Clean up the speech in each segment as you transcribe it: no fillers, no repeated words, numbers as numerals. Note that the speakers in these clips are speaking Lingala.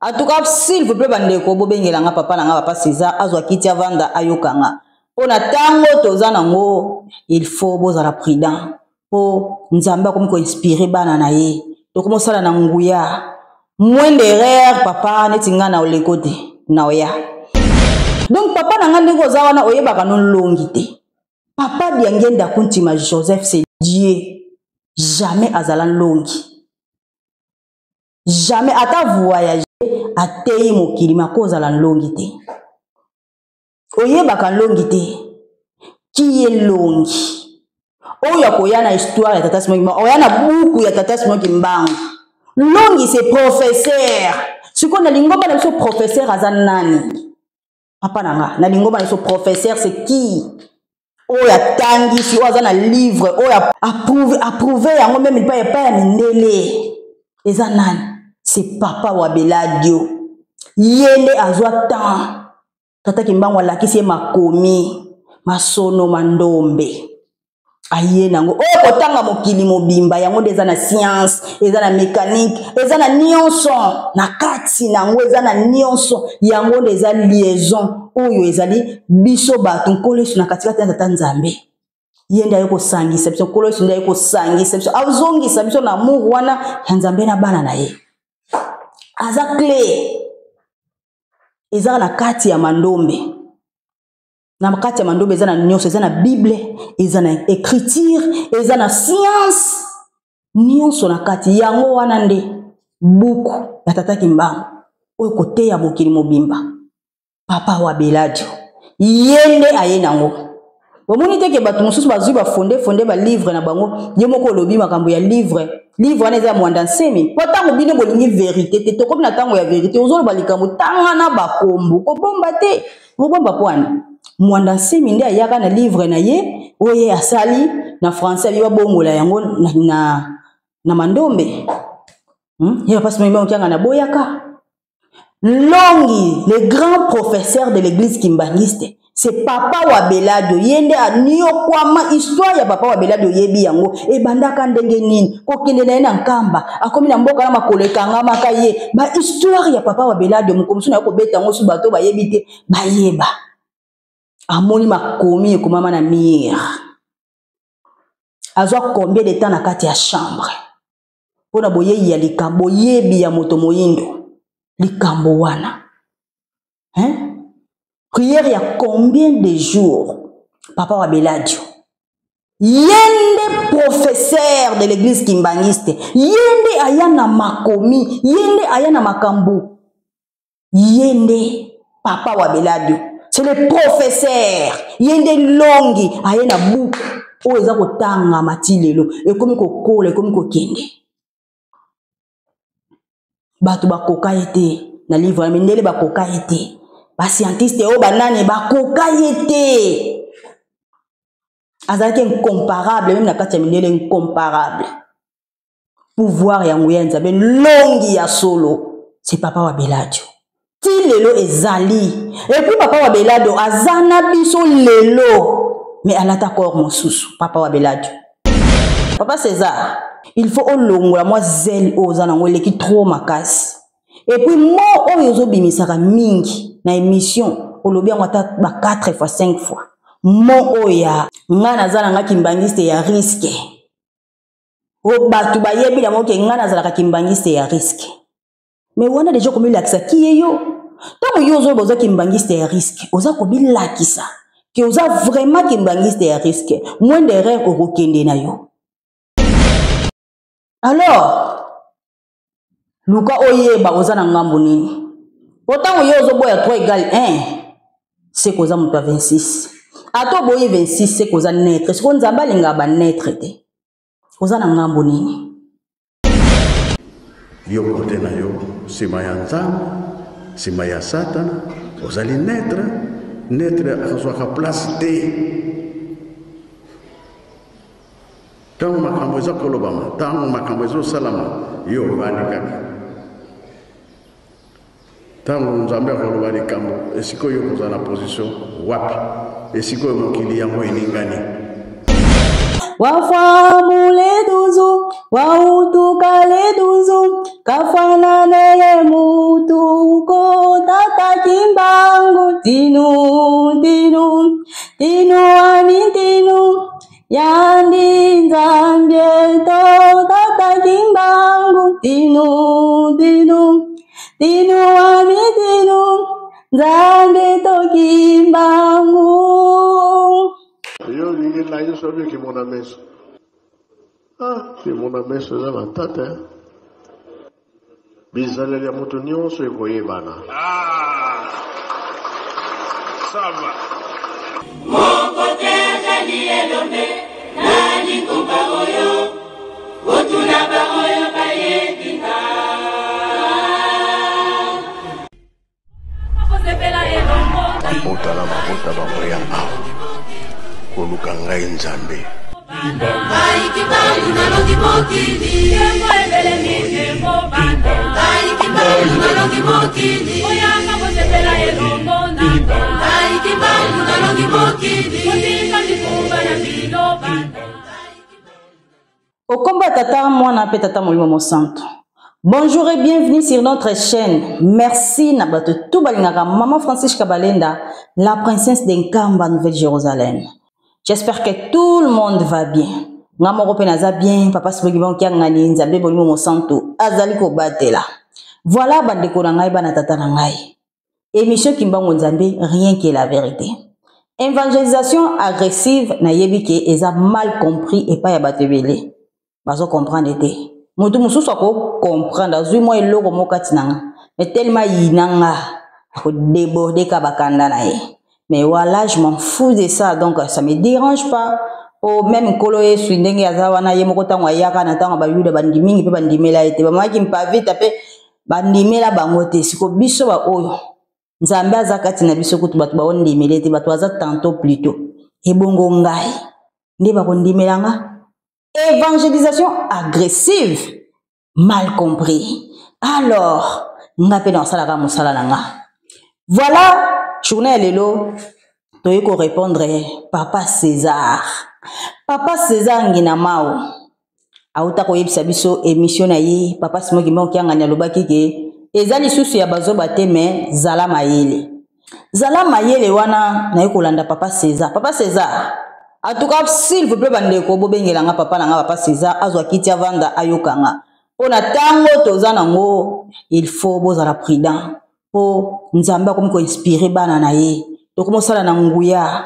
En tout cas, s'il vous plaît bandeko, bobengela nga papa na nga papa César azwa kiti avanda ayoka nga. Mpo na ntango toza nango, il faut bozala prudent mpo Nzambe akomi koinspire bana na ye, tokomi kosala na nguya. Moins d'erreur papa, neti nga na oleko te na oya. Donc papa na nga ndenge oza wana oyebaka no longi te. Papa Diangienda Kuntima Joseph c'est Dieu. Jamais azala longi. Jamais ata voyage ateyi mokili makozala nlongi te. Oyebaka nlongi te. Qui est longi? Oyo akoya na histoire ya Tata Simon Kimbangu, oya na buku ya Tata Simon Kimbangu. Longi c'est professeur. Sikoyo na lingomba na biso professeur aza nani? Papa na nga, na lingomba na biso professeur c'est qui? Oyo atangisi, oyo aza na livre, oyo approuve yango meme epai epai ya mindele. Eza nani? C'est papa wa Beladio. Ye nde azwa temps. Tata Kimbangu alakisi ye makomi, masono mandombe. Aye nango oyo kotanga mokili mobimba, yango nde eza na science, eza na mécanique, eza na nyonso na kati nango, eza na nyonso. Yango nde eza liaison oyo ezali biso bato Nkolo Yesu na katikati ya Tata Nzambe. Ye nde aye kosangisa biso, Nkolo Yesu nde aye kosangisa biso, azongisa biso na amour wana ya Nzambe na bana na ye. Aza clé, eza na kati ya mandombe. Na kati ya mandombe eza na nyonso, eza na Bible, eza na écriture, eza na science, nyonso na kati. Yango wana nde buku ya Tata Kimbangu oyo koteya mokili mobimba. Papa wa Beladio ye nde aye nango. Bomoni te ke bato mosusu bazwi ba fonde fonde ba livre na bango, ye moko olobi makambo ya livre. Livre wana eza ya Mwanda Nsemi. Po ntango bino bolingi vérité te, tokomi na ntango ya vérité, ozoloba likambo tanga na bakombo, kobomba te. Obomba po wana Mwanda Nsemi nde ayaka na livre na ye oyo ye asali na français, abi babongola yango na mandombe. Ye papa Simon Kimbangu Kiangani aboyaka. Longi, le grand professeur de l'église kimbanguiste, c'est papa wa Beladio. Ye nde aniokwama histoire ya papa wa Beladio, yebi yango ebandaka ndenge nini, kokende na ye na Nkamba, akomi na mboka na makolo ekangamaka ye. Ba histoire ya papa wa Beladio mokomosu na ye kobeta yango su bato bayebi te, bayeba. Amoni makomi ekomama na mire. Azwa combien de temps na kati ya chambre? Mpona boyeyi ya likambo, boyebi ya moto moyindo likambo wana. Hein? Prière ya combien de jours papa wa Beladio? Ye nde professeur de l'église kimbanguiste, ye nde aya na makomi, ye nde aya na makambo, ye nde papa wa Beladio, c'est le professeur. Ye nde longi aye na buku oyo eza kotangama ti lelo, ekomi kokola, ekomi kokende. Bato bakoka ye te na livre ya mindele, bakoka ye te, ba scientiste oyo banani bakoka ye te. Azalaki incomparable, même na kati ya mindele incomparable. Pouvoir ya nguya ya Nzambe, longi ya solo, c'est papa wa Beladio. Ti lelo ezali. Et puis papa wa Beladio aza na biso lelo, mais alata corps mosusu, papa wa Beladio. Papa César, il faut olongola mwa zèle oyo oza nango eleki trop makasi. Et puis mot oyo ozobimisaka mingi na émission, olobi yango ata ba 4 fois 5 fois. Mot oyo ya nga naza na nga kimbangiste ya risque. O bato bayebi yango ke nga nazalaka kimbangiste ya risque. Mais wana deja komilakisa ki ye yo. Ntango yo ozoloba oza kimbangiste ya risque, oza komilakisa ke oza vraiment kimbangiste ya risque. Moins d'erreur okokende na yo. Alors, luka oyeba oza na ngambo nini. Po ntango yo ozoboya 3 égale 1, c'est koza moto ya 26. Ata oboyi 26, c'est koza neutre. Siko Nzambe alingaka ba neutre te. Oza na ngambo nini? Yo kote na yo, sima ya Nzambe, sima ya Satana, ozali neutre. Neutre azwaka place te. Ntango makambo eza kolobama, ntango makambo ezosalama, yo ovandi kaka. Ntango Nzambe akoloba likambo, esika oyo okozala na position wapi? Esika oyo mokili yango eningani. Wafamule duzu, wautukale duzu, kafananele mutu. tinu tinu wami tinu nzambe tokimbangu. Yo olingi ngai soki kimona meso. Ah, kimona meso eza matata. Bizaleli ya moto nyonso ekoyebana. Ah, ça va. Moko te azali elombe na lingomba oyo, botuna baoyo bayebi nga. Mabota na mabota bakoya awa koluka ngai Nzambe. Ngai Kimbangu nalongi mokili. Ngai Kimbangu nalongi mokili. Ngai Kimbangu nalongi mokili. Okomba tata mwana pe tata molimo mosantu. Bonjour et bienvenue sur notre chaîne. Merci na bato tout balingaka maman Francis Kabalenda, la princesse d'Nkamba Nouvelle-Jérusalem. J'espère que tout le monde va bien. Nga moko pe naza bien, papa Siboki Banki ngani Nzambe molimo mosantu azali kobatela. Voilà bandeko na ngai bana tata na ngai. Émission Kimbangu Nzambe, rien que la vérité. Évangélisation agressive nayebi ke eza mal compris epai ya bato ebele. Bazo comprendre te. Moto mosusu ako comprendre azwi mwa eloko moko kati na nga. Mais tellement yina nga ako déborder ka bakanda na ye. Mais voilà, je m'en fous de ça, donc ça me dérange pas. Po même Nkolo Yesu ndenge aza wana ye moko ntango ayaka na ntango Bayuda bandi mingi mpe bandimela ye te. Bamamaki mpavita mpe bandimela bango te. Siko biso ba oyo Nzambe aza kati na biso kutu bato baondimela te, bato baza tantôt plutôt. Ebongo ngai nde bakondimela nga? Évangélisation agressive, mal compris. Alors, nga mpe nasalaka mosala na nga. Voilà, journée ya lelo toyei korépondre Papa César. Papa César Nginamao auta koyebisa biso émission na ye Papa Simon Kimbangu Kiangani alobaki ke eza lisusu ya bazoba te, mais zala mayele. Zala mayele wana naye kolanda Papa César. Papa César, en tout cas, s'il vous plaît bandeko bobengela nga papa na nga Papa César azwa kiti avanda ayoka nga. Mpo na ntango toza nango, il faut bozala prudent. Po Nzambe akomi koinspire bana na ye. Tokomi kosala na nguya.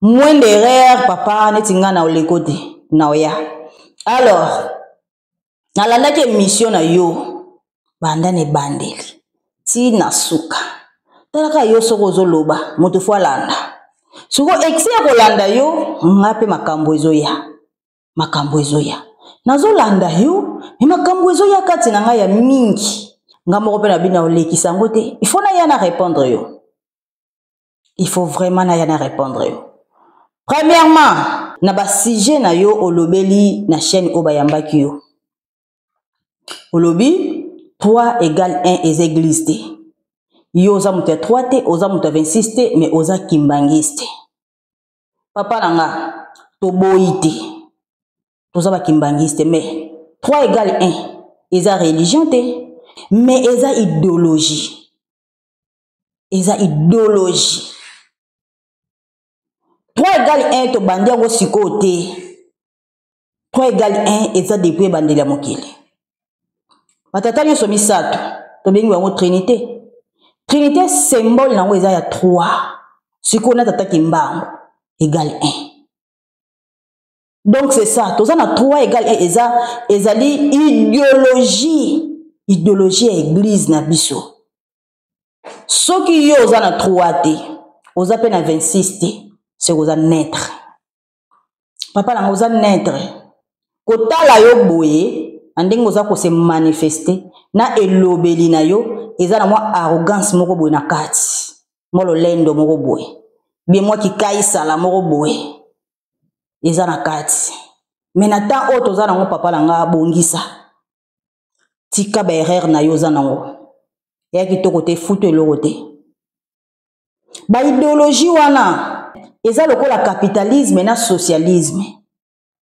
Moins d'erreur papa neti nga na oleko te na oya. Alors, nalandaki émission na yo banda na ebandeli ti na suka. Talaka yo soko ozoloba moto fo alanda. Soko exe ya kolanda yo nga pe makambo ezoya. Makambo ezoya. Nazolanda yo, me makambo ezoya kati na ngai ya mingi. Nga moko pe na bino olekisa yango te. Il faut na ya na répondre yo. Il faut vraiment na ya na répondre yo. Premièrement, na ba sujet na yo olobeli na chaîne oyo bayambaki yo. Olobi 3 égale 1 eza église te. Yo oza moto ya 3 te, oza moto ya 26 te, mais oza kimbangiste. Papa na nga, toboyi te. Toza ba kimbangiste, mais 3 égale 1 eza religion te, mais eza idéologie. Eza idéologie. 3 égale 1 tobandi yango sikoyo te. 3 égale 1 eza depuis ebandeli ya mokili. Batata nyonso misato tobengi bango Trinité. Trinité symbole nango eza ya 3. Sikoyo na tata Kimbangu égale 1. Donc c'est ça, toza na 3 égale 1 eza ezali idéologie, idéologie ya église na biso. Soki yo oza na 3 te, oza pe na 26 te, c'est oza neutre. Papa nanga oza neutre. Kotala yo boye, na ndenge oza ko se manifester na elobeli na yo eza na mwa arrogance moko boye na kati. Mwa lolendo moko boye. Bien mwa kikaisala moko boye. Eza na kati. Mais na temps oyo toza nango papa nanga bongisa. Tika ba erreur na yo oza nango. Ya kitoko te, futu eloko te. Ba idéologie wana eza lokola capitalisme na socialisme.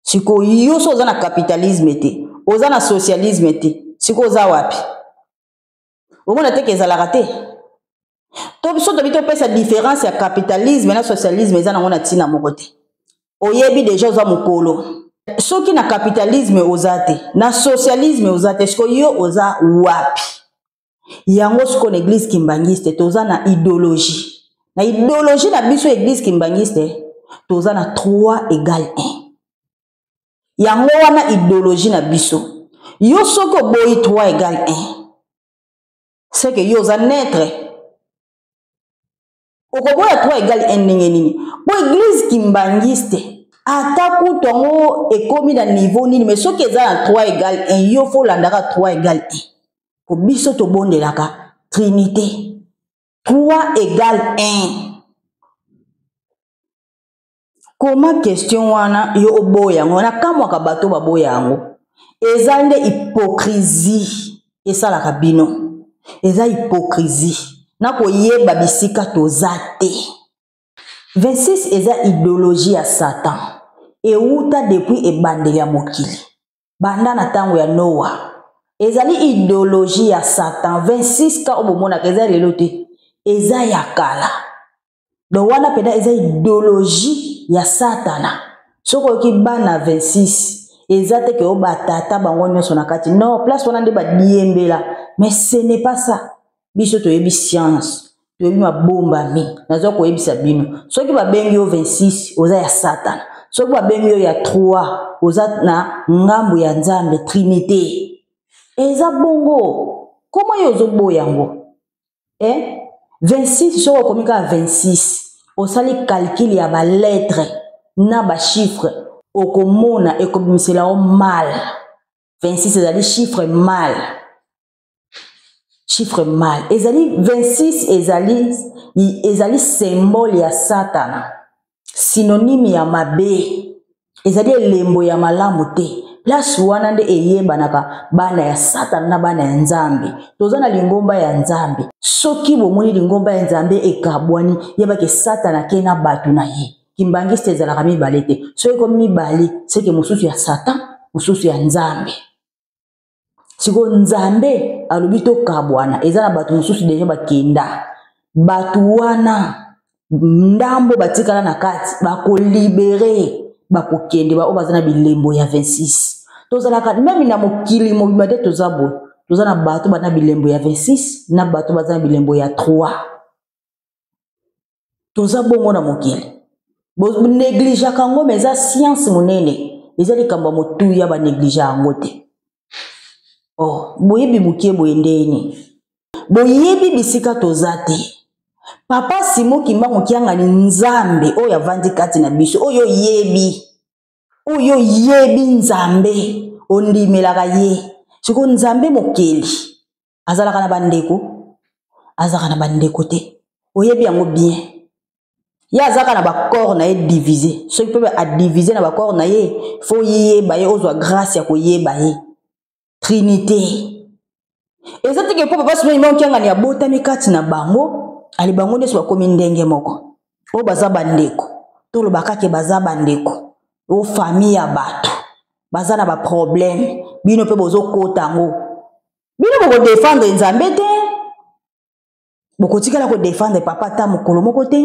Siko yo so oza na capitalisme te, oza na socialisme te, siko oza wapi? Omona te ke ezalaka te. To biso tobi topesa différence ya capitalisme na socialisme eza nango na ntina moko te. Oyebi déjà oza mokolo. Soki na capitalisme oza te, na socialisme oza te, siko yo oza wapi? Yango sikoyo na église kimbangiste toza na idéologie. Na idéologie na biso église kimbangiste toza na 3 égale 1. Yango wana idéologie na biso. Yo soki oboyi 3 égale 1, c'est que yo oza neutre. Okoboya 3 égale 1 ndenge nini? Po église kimbangiste ata kutu yango ekomi na niveau nini, mais soki eza na 3 égale 1, yo fo olandaka 3 égale 1. Po biso tobondelaka Trinité. 3 égale 1. Koma question wana yo oboya yango, nakamwaka bato baboya yango. Eza nde hypocrisie esalaka bino. Eza hypocrisie. Nakoyeba bisika toza te. 26 eza idéologie ya Satan. Euta depuis ebandeli ya mokili. Banda na tango ya Noah. Ezali idéologie ya Satan. 26 ka obomonaka eza lelo te. Eza ya kala. Donc wana pena eza idéologie ya Satana. Soki oyoki bana 26, eza te ke oyo batata bango nyonso na kati. Non, place wana nde badiembela. Mais ce n'est pas ça. Biso toyebi science, toyebi mabombami. Naza koyebisa bino. Soki babengi yo 26, oza ya Satana. Soki babengi yo ya 3, oza na ngambu ya Nzambe, Trinité. Eza bongo. Comment yo ozoboya yango? 26, soki okomi kaka 26, osali calcul ya ba lettres na ba chiffres, okomona ekobimisela yo mal. 26 ezali chiffre mal. Chiffre mal. Ezali 26 ezali symbole ya Satana. Synonyme ya mabe. Ezali elembo ya malamu te. Place wana nde eyebanaka bana ya Satana na bana ya Nzambe. Toza na lingomba ya Nzambe. Soki bomoni lingomba ya Nzambe ekabwani, yebake Satana ake na bato na ye. Kimbangiste ezalaka mibale te. Soki ekomi mibale, seke mosusu ya Satan, mosusu ya Nzambe. Sikoyo Nzambe alobi tokabwana, eza na bato mosusu deja bakenda. Bato wana ndambo batikala na kati, bakolibere, bakokende, baoyo baza na bilembo ya 26. Tozalaka meme na mokili mobimba te, toza boye. Toza na bato baza na bilembo ya 26 na bato baza na bilembo ya 3. Toza bongo na mokili. Bo négligeaka yango, mais eza science monene. Eza likambo ya motuya, ba néglige yango te. Oh, boyebi mokie boye ndeni. Boyebi bisika toza te. Papa Simon Kimbangu Kiangani, Nzambe oyo avandi kati na biso, oyo oyebi, oyo oyebi Nzambe, ondimelaka ye. Siko Nzambe mokeli azalaka na bandeko, azalaka na bandeko te. Oyebi yango bien. Ye azalaka na ba corps na ye divisé. Soki pe a divisé na ba corps na ye, faut yeba ye, ozwa grâce ya koyeba ye. Trinité. Eza te ke po papa Simon Kimbangu Kiangani abotami kati na bango, ali bango nyonso bakomi ndenge moko. Oyo baza bandeko, tolobaka ke baza bandeko. Oyo famille ya bato, baza na ba problème, bino pe bozokota yango. Bino boko défendre Nzambe te. Bokotikala ko défendre papa ata mokolo moko te.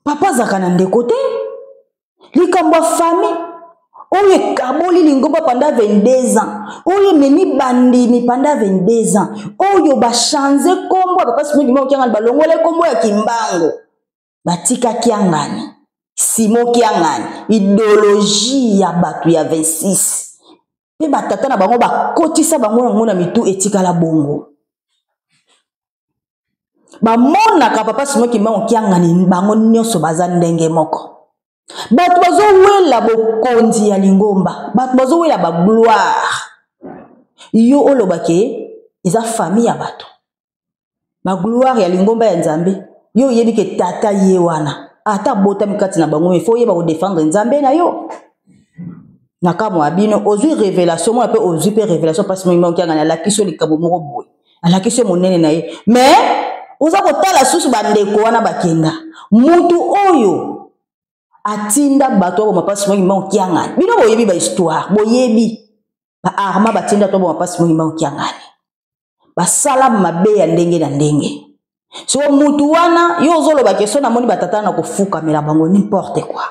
Papa azalaka na ndeko te. Likambo ya famille oyo ekaboli lingomba pendant 22 ans, oyo ememi bandimi pendant 22 ans, oyo ba changer kombo ya papa Simon Kimbangu Kiangani, balongole kombo ya Kimbangu, batika Kiangani, Simon Kiangani, idéologie ya bato ya 26. Pe batata na bango bakotisa bango yango na mitu etikala bongo. Bamonaka papa Simon Kimbangu Kiangani bango nyonso baza ndenge moko. Bato bazowela bokonzi ya lingomba, bato bazowela ba gloire. Yo olobake eza famille ya bato. Ba gloire ya lingomba ya Nzambe, yo oyebi ke tata ye wana ata abotami kati na bango, il faut oyeba kodefendre Nzambe na yo. Na kamwa ya bino, ozwi révélation, mona pe ozwi pe révélation parce que Simon Kimbangu Kiangani alakisi yo likambo moko boye, alakisi yo monene na ye, mais oza kotala susu bandeko wana bakenda. Mutu oyo atinda bato baboma pasi Simon Kimbangu Kiangani, bino boyebi ba histoire, boyebi ba arma batinda bato baboma pasi Simon Kimbangu Kiangani, basala mabe ya ndenge na ndenge. Siko mutu wana yo ozoloba ke so namoni batata na kofukamela bango, n'importe quoi.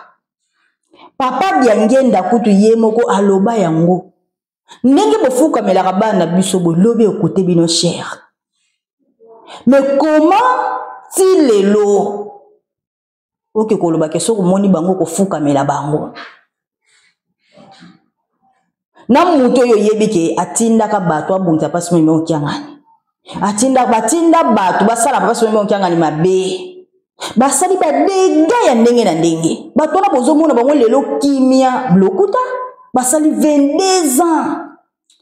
Papa Diangenda kutu ye moko aloba yango. Ndenge bofukamelaka bana na biso bolobi ekote bino cher. Mais comment ti lelo oke koloba ke soki omoni bango kofukamela bango na moto oyo oyebi ke atindaka bato abundisa mpasi meme okiangani atinda batinda bato basala mpasi meme okiangani mabe basali badega ya ndenge na ndenge bato wana bozomona bango lelo kimia lokuta basali 22 ans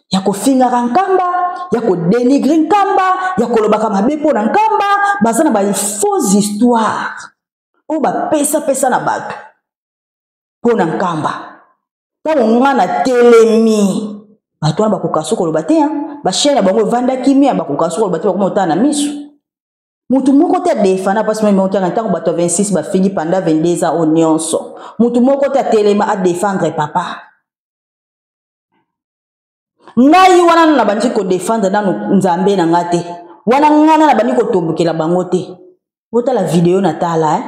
ya kofingaka nkamba ya kodenigre nkamba ya kolobaka mabe mpo na nkamba baza na ba fausse histoire oyo bapesapesa na bato mpo na nkamba ntango nga natelemi bato wana bakoka so koloba te bashaine na bango evanda kimia bakoka so koloba te bakoma otala na miso motu moko te adefana mpasi meme okianga ntango bato ya 26 bafingi panda 22 ans oyo nyonso motu moko te atelema adefendre papa ngai wana nanu nabandi kodefendre nanu nzambe na ngai te wana ngai na nabandi kotombokela bango te botala video natala eh?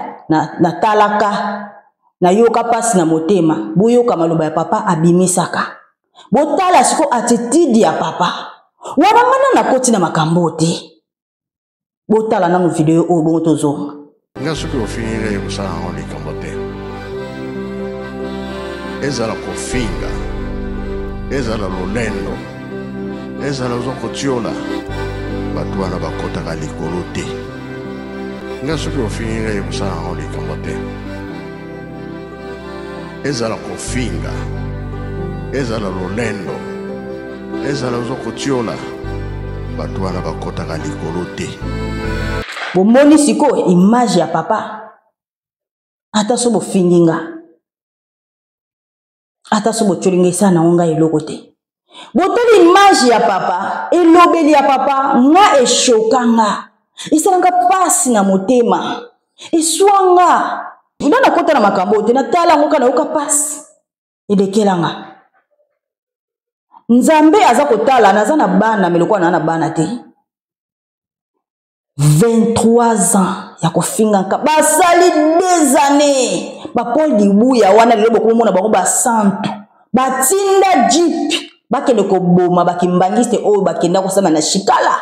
natalaka nayoka mpasi na motema boyoka maloba ya papa abimisaka botala siko attitude ya papa wana ngai na nakoti na makambo te botala nanu video oyo bongo tozonga nga soki ofingi ngai ekosala yango likambo te ezala kofinga ezala lolendo ezala oza kotiola bato wana bakotaka likolo te nga soki ofingi ngai ekosala yango likambo te ezala kofinga ezala lolendo ezala oza kotiola bato wana bakotaka likolo te bomoni sikoyo image ya papa ata so bofingi nga ata so botyoli nga esala nango ngai eloko te botali image ya papa elobeli ya papa nga eshoka nga esala nga mpasi na motema eswa nga nga nakota na makambo oyo te natala yango kaka nayoka mpasi elekela nga nzambe aza kotala naza na bana me lokola naa na bana te 23 ans ya kofinga nka basali des années bapaul dibuya wana lelo bokomomona bango basantu batinda jeep bakende koboma bakimbangiste oyo bakenda kosala na shikala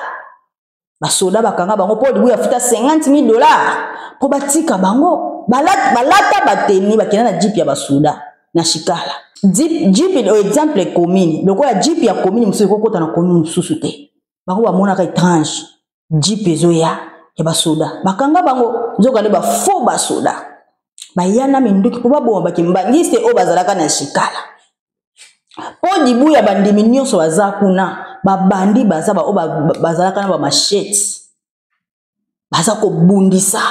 basoda bakanga bango paul dibuya afuta 50 000 dollars mpo batika bango balata, balata bateni bakenda na jeep ya basoda na shikala jeep exemple commune lokola jeep ya commune mosusu ekokota na commune mosusu te bango bamonaka étrange jeep ezoya ya basoda bakanga bango nzoka nde bafo basoda baya na minduki mpo baboma bakimbangiste oyo bazalaka na shikala mpo dibuya bandimi nyonso baza kuna babandi baza baoyo bazalaka na bamashete baza kobundisa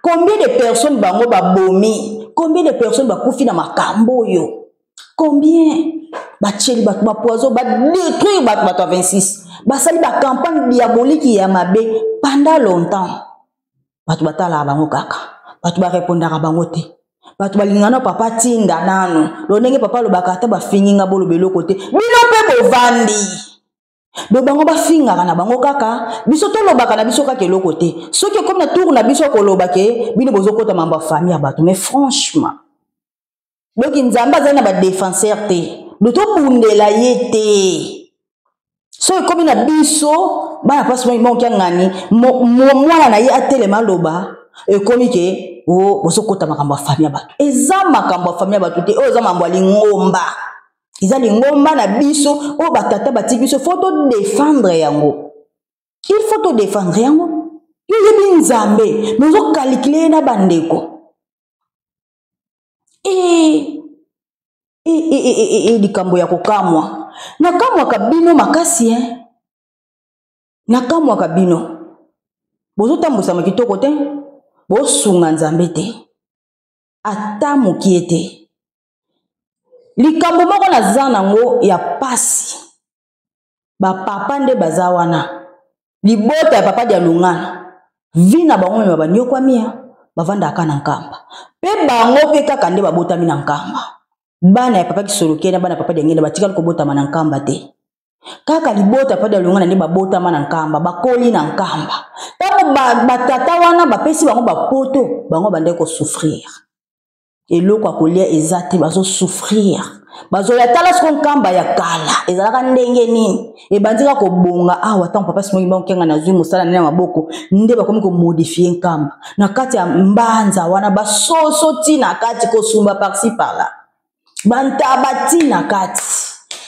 combien de personnes bango babomi combien de personnes bakufi na makambo oyo combien batieli bato bapoison badétruire bato bato ya 26 basali bacampagne diabolike ya mabe pendant longtemps bato batalaka bango kaka bato barepondaka bango te bato balingana na papa tinda nano lo ndenge papa alobaka ata bafingi nga boloba eloko te bino mpe bovandi do bango bafingaka na bango kaka biso tolobaka na biso kaka eloko te soki ekomi na tour na biso koloba ke bino bozokota mambo ya famille ya bato mais franchement doki nzambe azali na badefenseur te do tobundela ye te soki ekomi na biso bana mpasi moi mokia ngani mwana na ye atelema aloba ekomi ke o oh, bozokota makambo ya famille ya bato eza makambo ya famille ya bato te oyo eza makambo ya lingomba eza lingomba na biso oyo batata batiki biso fo todefendre yango il faut todefendre yango yo oyebi nzambe me ozokalikile ye na bandeko e, e, e, e, e, e, likambo ya kokamwa nakamwaka bino makasi eh? nakamwaka bino bozotambwisama kitoko te bosunga nzambe te ata mokie te likambo moko naza nango ya pasi bapapa nde baza wana libota ya papa dialungana vi na bango mema banyokwami ya bavandaka na nkamba mpe bango mpe kaka nde babotami na nkamba bana ya papa kisoloke na bana ya papa diangenda batikali kobotama na nkamba te kaka libota papa dialungana nde babotama na nkamba bakoli na nkamba ntango batata wana bapesi bango bapoto bango bandaki kosouffrir eloko ya kolia eza te bazosouffrir Bazoya tala siko nkamba ya kala ezalaka ndenge nini, ebandi kaka kobonga awa ntango papa Simon Kimbangu Kiangani azwi mosala nde na maboko, nde bakomi komodifie nkamba na kati ya mbanza wana, basoso ti na kati kosumba parci par là, bantaba ti na kati.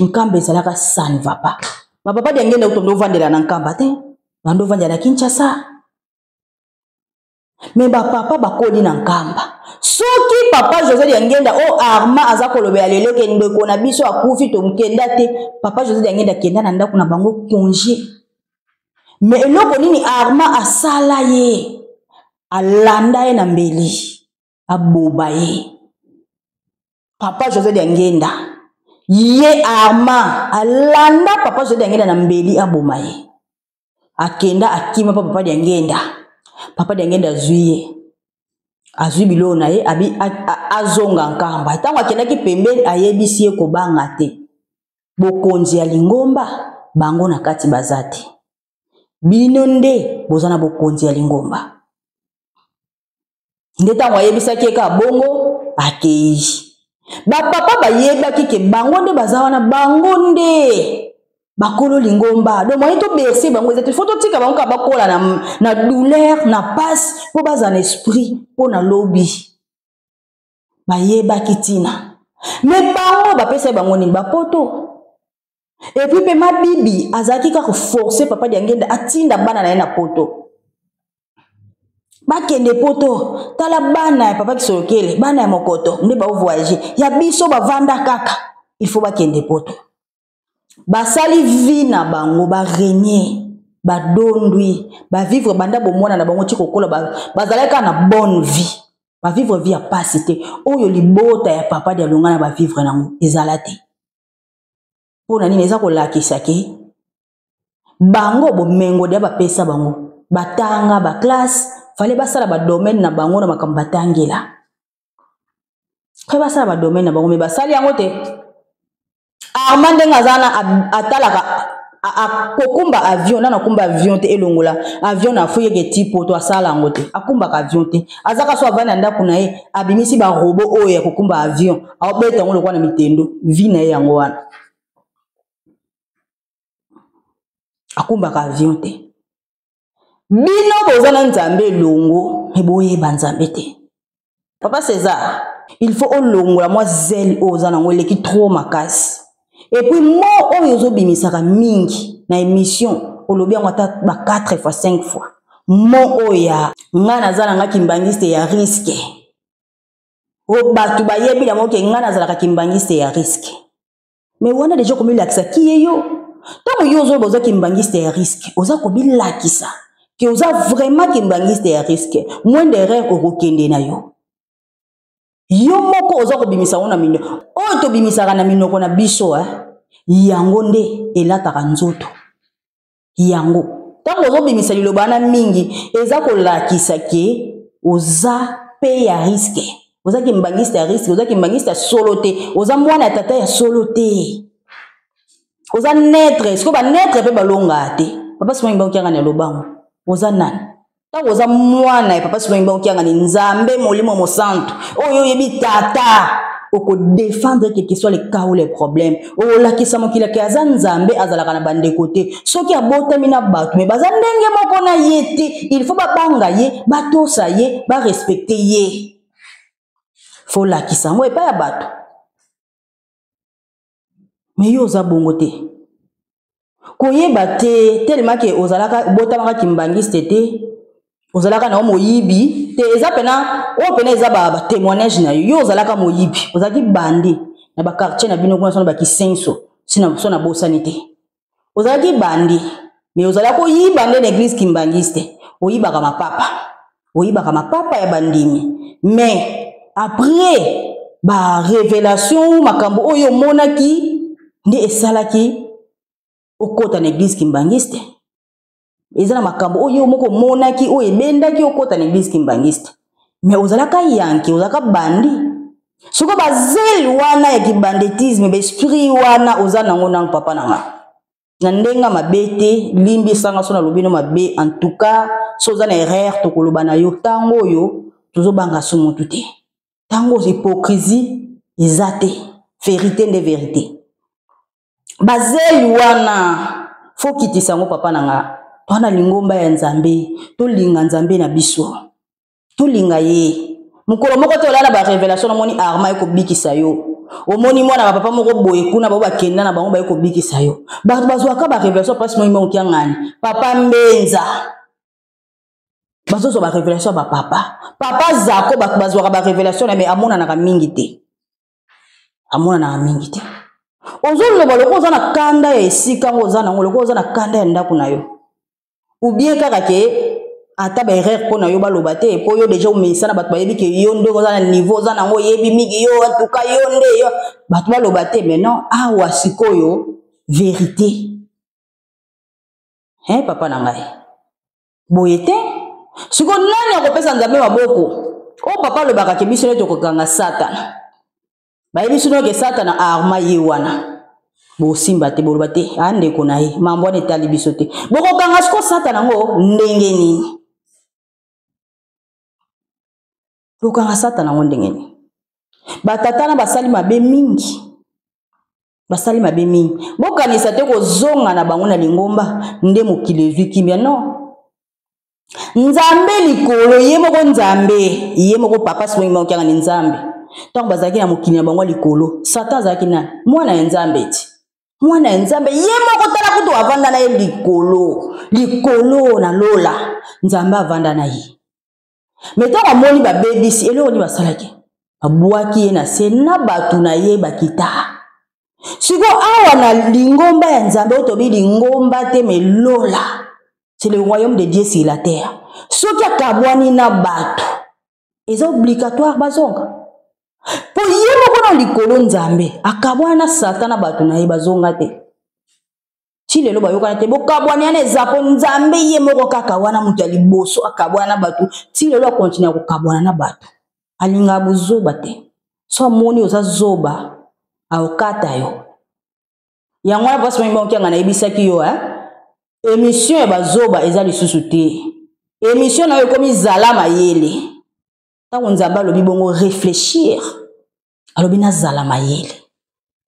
Nkamba ezalaka ça ne va pas. Bapapa Diangenda kutu ovandela na nkamba te, bando ovandela na Kinshasa. Me bapapa bakoli na nkamba. Soki papa José Diangenda o Arma aza kolobela lelo ke ndeko na biso akufi tomkenda te, papa José Diangenda akenda na ndako na bango congé. Me eloko nini Arma asala ye? Alanda ye na mbeli, aboba ye. Papa José Diangenda ye Arma alanda papa José Diangenda na mbeli, aboma ye. Akenda akima pa papa Diangenda. Papa Diangenda azwi ye, azwi biloko na ye, abi azonga nkamba. Ntango akendaki pembeni, ayebisi ye kobanga te, bokonzi ya lingomba bango na kati baza te, bino nde boza na bokonzi ya lingomba. Nde ntango ayebisaki ye kaka bongo, akei. Bapapa bayebaki ke bango nde baza wana, bango nde bakolo lingomba. Donc moyen toberse bango eza te, fo totika bango kaka bakola na douleur na pasi, mpo bazala na esprit mpo na lobi. Bayebaki ntina, me bango bapesaki bango nini? Bapoto. Et puis mpe Mabibi azalaki kaka force papa Diangenda atinda bana na ye na poto, bakende poto. Tala bana ya papa Kisolokele, bana ya Mokoto nde baovoyage, ya biso bavanda kaka, il faut bakende poto. Basali vie na bango, barenier, badondwi, bavivre banda bomwana na bango ti kokola, bazalaki kaka na bonne vie, bavivre vie ya pasi te. Oyo libota ya papa Dialungana bavivre nango ezala te. Mpo na nini? Eza kolakisa ke bango bomengo dia bapesa bango, batanga baklasse, fale basala badomaine na bango na makambo batangela, mpe basala badomaine na bango, me basali yango te. Armand ndenge aza wana, atalaka akokumba avion nano, akumba avion te, elongola avion na Afrika eke ti poto, asala yango te, akumbaka avion te. Azaka so avandi na ndako na ye, abimisi barobo oyo ya kokumba avion, aobeta yango lokola na mitendo. Vi na ye yango wana, akumbaka avion te. Bino boza na Nzambe elongo, me boyeba Nzambe te. Papa César, il faut olongola mwa zele oyo oza nango, eleki trop makasi. Et puis mo oyo ozobimisaka mingi na émission, olobi yango ata ba 4 fois 5 fois, mo oyo ya ngai naza na nga kimbangiste ya risque, oyo bato bayebi yango ke ngai nazalaka kimbangiste ya risque. Me wana deja komilakisa kiye yo. Ntango yo ozoyoba oza kimbangiste ya risque, oza komilakisa ke oza vraiment kimbangiste ya risque. Moins d'erreur okokende na yo, yo moko oza kobimisa yango na minoko. Oyo tobimisaka na minoko na biso, yango nde elataka nzoto yango. Ntango ozobimisa liloba wana mingi, eza kolakisa ke oza pe ya risque, oza kimbangiste ya risque, oza kimbangiste ya solo te, oza mwana ya tata ya solo te, oza netre. Sikoyo banetre mpe balongaka te. Papa Simon Kimbangu Kiangani alobango, oza nani? Ntango oza mwana ya papa Simon Kimbangu Kiangani, Nzambe Molimo Mosantu oyo oyebi tata, okodefendre quelque soit le cas ou le problème. Olakisa mokili ke aza Nzambe, azalaka na bandeko te. Soki abotami na bato, me baza ndenge moko na ye te, il faut babanga ye, batosa ye, barespecte ye. Fo olakisa yango epai ya bato. Me yo oza bongo te, koyeba te, tellement ke ozalaka obotamaka kimbangiste te, ozalaka na yo moyibi te. Eza pena oyo pena eza ba témoignage na yo. Yo ozalaka moyibi, ozalaki bandi na ba quartier na bino kuna, sona bakisenso, sina so na bosani te, ozalaki bandi. Me ozalaki koyiba nde na église kimbangiste, oyibaka mapapa, oyibaka mapapa ya bandimi. Mais après ba révélation, makambo oyo omonaki nde esalaki okota na église kimbangiste. Eza na makambo oyo moko omonaki oyo ebendaki okota na église kimbangiste. Mais ozalaka yanke, ozalaka bandi. Soko bazele wana ya kibanditisme, baesprit wana oza nango nanu, papa na nga, na ndenge mabe te, limbisanga so nalobi no mabe. En tout cas so oza na erreur, tokoloba na yo. Ntango oyo tozobanga so motu te, ntango hypocrisie eza te. Verite nde verite. Bazeli wana fo kitisa yango papa na nga. Toa na lingomba ya Nzambe, tolinga Nzambe na biso. Tolinga ye. Mokolo moko te olala ba revelation omoni arma ekobikisa yo. Omoni mwana ba papa moko boye kuna bao bakenda na bango baye kobikisa yo. Bato bazwaka ba revelation place moi moko kiangani. Papa Mbenza. Bazozwa ba revelation ya ba papa. Papa Zako bato bazwaka ba revelation na mais amonanaka mingi te. Amonanaka mingi te. Ozoloba lokola oza na kanda ya esika yango oza nango, lokola oza na kanda ya ndako na yo. Ou bien kaka ke ata ba erreur mpo na yo baloba te, mpo yo deja omesana, bato bayebi ke yo nde oza na niveau oza nango, oyebi mingi yo, en tout cas yo nde yo, bato baloba te. Mais non, awa sikoyo vérité. Hein, papa na ngai boye te. Sikoyo nani akopesa Nzambe maboko? Oyo papa alobaka ke biso nde tokokanga Satana. Bayebi sino ke Satana arma ye wana. Bosimba te, boloba te, a ndeko na ye, mambo wana etali biso te. Bokokanga siko Satana ngo ndenge nini? Bokokanga Satana ngo ndenge nini? Batata na basali mabe mingi. Basali mabe mingi. Bokanisa te kozonga na bango na lingomba nde mokili ezwi kimia, non. Nzambe likolo, ye moko Nzambe, ye moko papa Simon Kimbangu Kiangani Nzambe. Ntango bazalaki na mokili na bango ya likolo, Satan azalaki nani? Mwana ya Nzambe ti. Mwana ya Nzambe, ye moko tala kutu avanda na ye likolo, likolo na lola, Nzambe avanda na ye. Mais ntango amoni babebisi, eloko nini basalaki? Babwaki ye na se na bato na ye bakita. Siko awa na lingomba ya Nzambe, oyo tobi lingomba te mais lola, c'est le royaume de Dieu sur la terre. Soki akabwani na bato, eza obligatoire bazonga. Po ye moko na likolo Nzambe akabwana na Satan na bato na ye bazonga te. Ti lelo bayokana te, bokabwani wana eza po Nzambe ye moko kaka wana moto ya liboso akabwana na bato, ti lelo akontinue kokabwana na bato. Alingaka bozoba te. So amoni oza zoba, aokata yo. Yango wana pasi mingi bango nayebisaki yo, hein? Émission ya bazoba eza lisusu te. Émission na yo ekomi zala mayele. Ntango Nzambe alobi bongo réfléchir, alobi nazala mayele.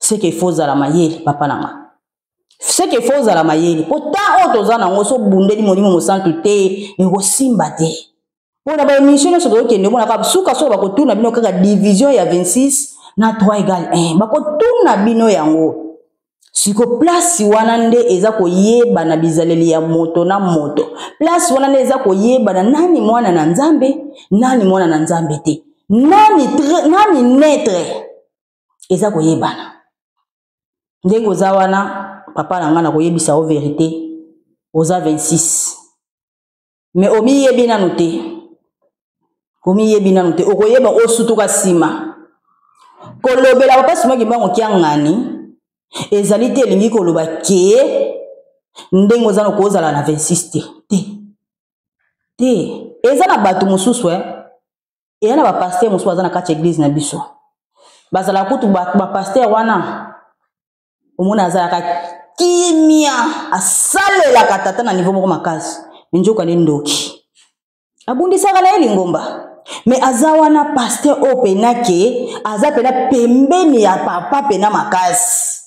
Ce qu'il faut zala mayele, papa na nga. Ce qu'il faut zala mayele. Po temps oyo toza nango so bundeli molimo mosantu te, ekosimba te. Po na ba émission nyonso tokokende omona kaka suka soki bakotuna bino kaka division ya 26 na 3 égale 1. Bakotuna bino yango. Siko place wana nde eza koyebana bizaleli ya moto na moto. Place wana nde eza koyebana nani mwana na Nzambe, nani mwana na Nzambe te. Nani tre, nani neutre eza koyebana. Ndenge oza wana papa na nga na koyebisa yo vérité, oza 26. Mais omiyebi nanu te. Omiyebi nanu te. Okoyeba osutuka nsima. Kolobela papa Simon Kimbangu Kiangani ezali te elingi koloba ke ndenge oza na kozala na 26 te. Te. Te. Eza na bato mosusu, eh. Eya na ba pasteur mosusu baza na kati ya église na biso. Bazala kutu ba pasteur wana omona azalaka kimia, asalelaka tata na niveau moko makasi. Nzoka nde ndoki. Abundisaka na ye lingomba. Mais aza wana pasteur oyo pena ke aza pena pembeni ya papa pena makasi.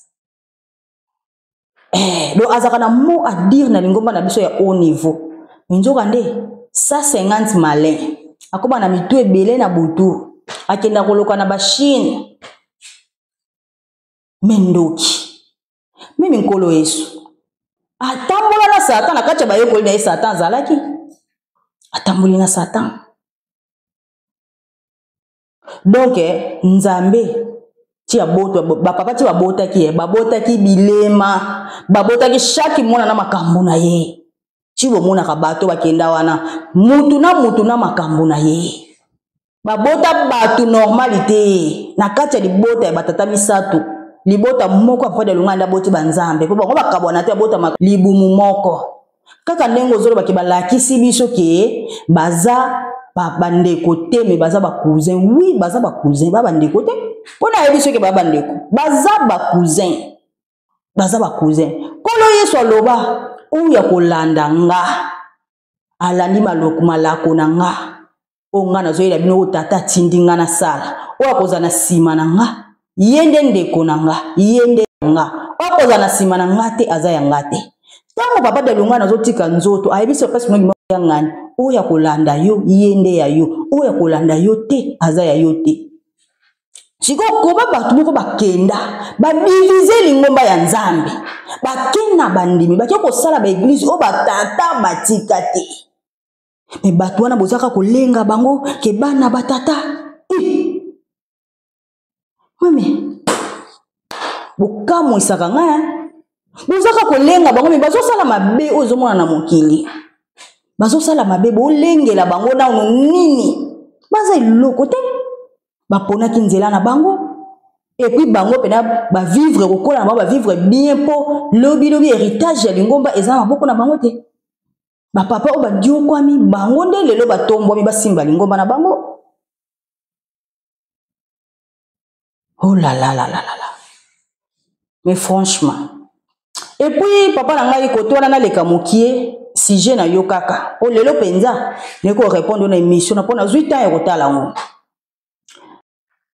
Donc azalaka na mot à dire na lingomba na biso ya haut niveau. Nzoka nde 150 malin. Akoma na mitu ebele na butu. Akenda koloka na ba Chine. Mais ndoki. Mimi Nkolo Yesu. Atambola na Satan na kati ya bayekoli na ye, Satan azalaki. Atamboli na Satan. Donc, Nzambe ti aboto, ba papa ti babotaki ye, babotaki bilema, babotaki chaque mwana na makambo na ye. Ti bomonaka bato bakenda wana, mutu na mutu na makambo na ye. Babota bato normalité na kati ya libota ya batata misato. Libota moko ya papa Lunganda aboti ba Nzambe, po bango bakabwana te, abota libumu moko. Kaka ndenge ozoloba ke balakisi biso ke baza bandeko te, mais baza ba cousin. Oui, baza ba cousin, ba bandeko te. Po na yebi soki ba bandeko, baza ba cousin. Baza ba cousin. Kolo Yesu aloba, oyo ya kolanda nga, alandi malako na nga. Oyo nga nazoyela bino, oyo tata atindi nga nasala, oyo akozala na nsima na nga. Ye nde ndeko na nga, ye nde nga. Okozala na nsima na nga te, aza ya nga te. Ntango papa Dialungana azotika nzoto, ayebisi papa Simon Kimbangu Kiangani, oyo akolanda yo, ye nde ya yo. Oyo akolanda yo te, aza ya yo te. Sikoyo koba bato moko bakenda badivize lingomba ya Nzambe, bakenda bandimi bake kosala baeglize oyo batata batika te. Me bato wana bozaka kolenga bango ke bana batata. Mame, bokamwisaka ngai, bozaka kolenga bango me bazosala mabe oyo ezomona na mokili. Bazosala mabe, bolengela bango nano nini? Baza eloko te, baponaki nzela na bango, epuis bango mpena bavivre kokola na bango, bavivre bien mpo lobilobi héritage ya lingomba eza na maboko na bango te. Bapapa oyo badiokwami bango nde lelo batombwami basimba lingomba na bango. Oh là là là là là là. Mais franchement. Et puis papa na ngai koto wana naleka mokie sujet na yo kaka. O lelo penza neko répondre na émission na pona zui temps ya kotala ngo.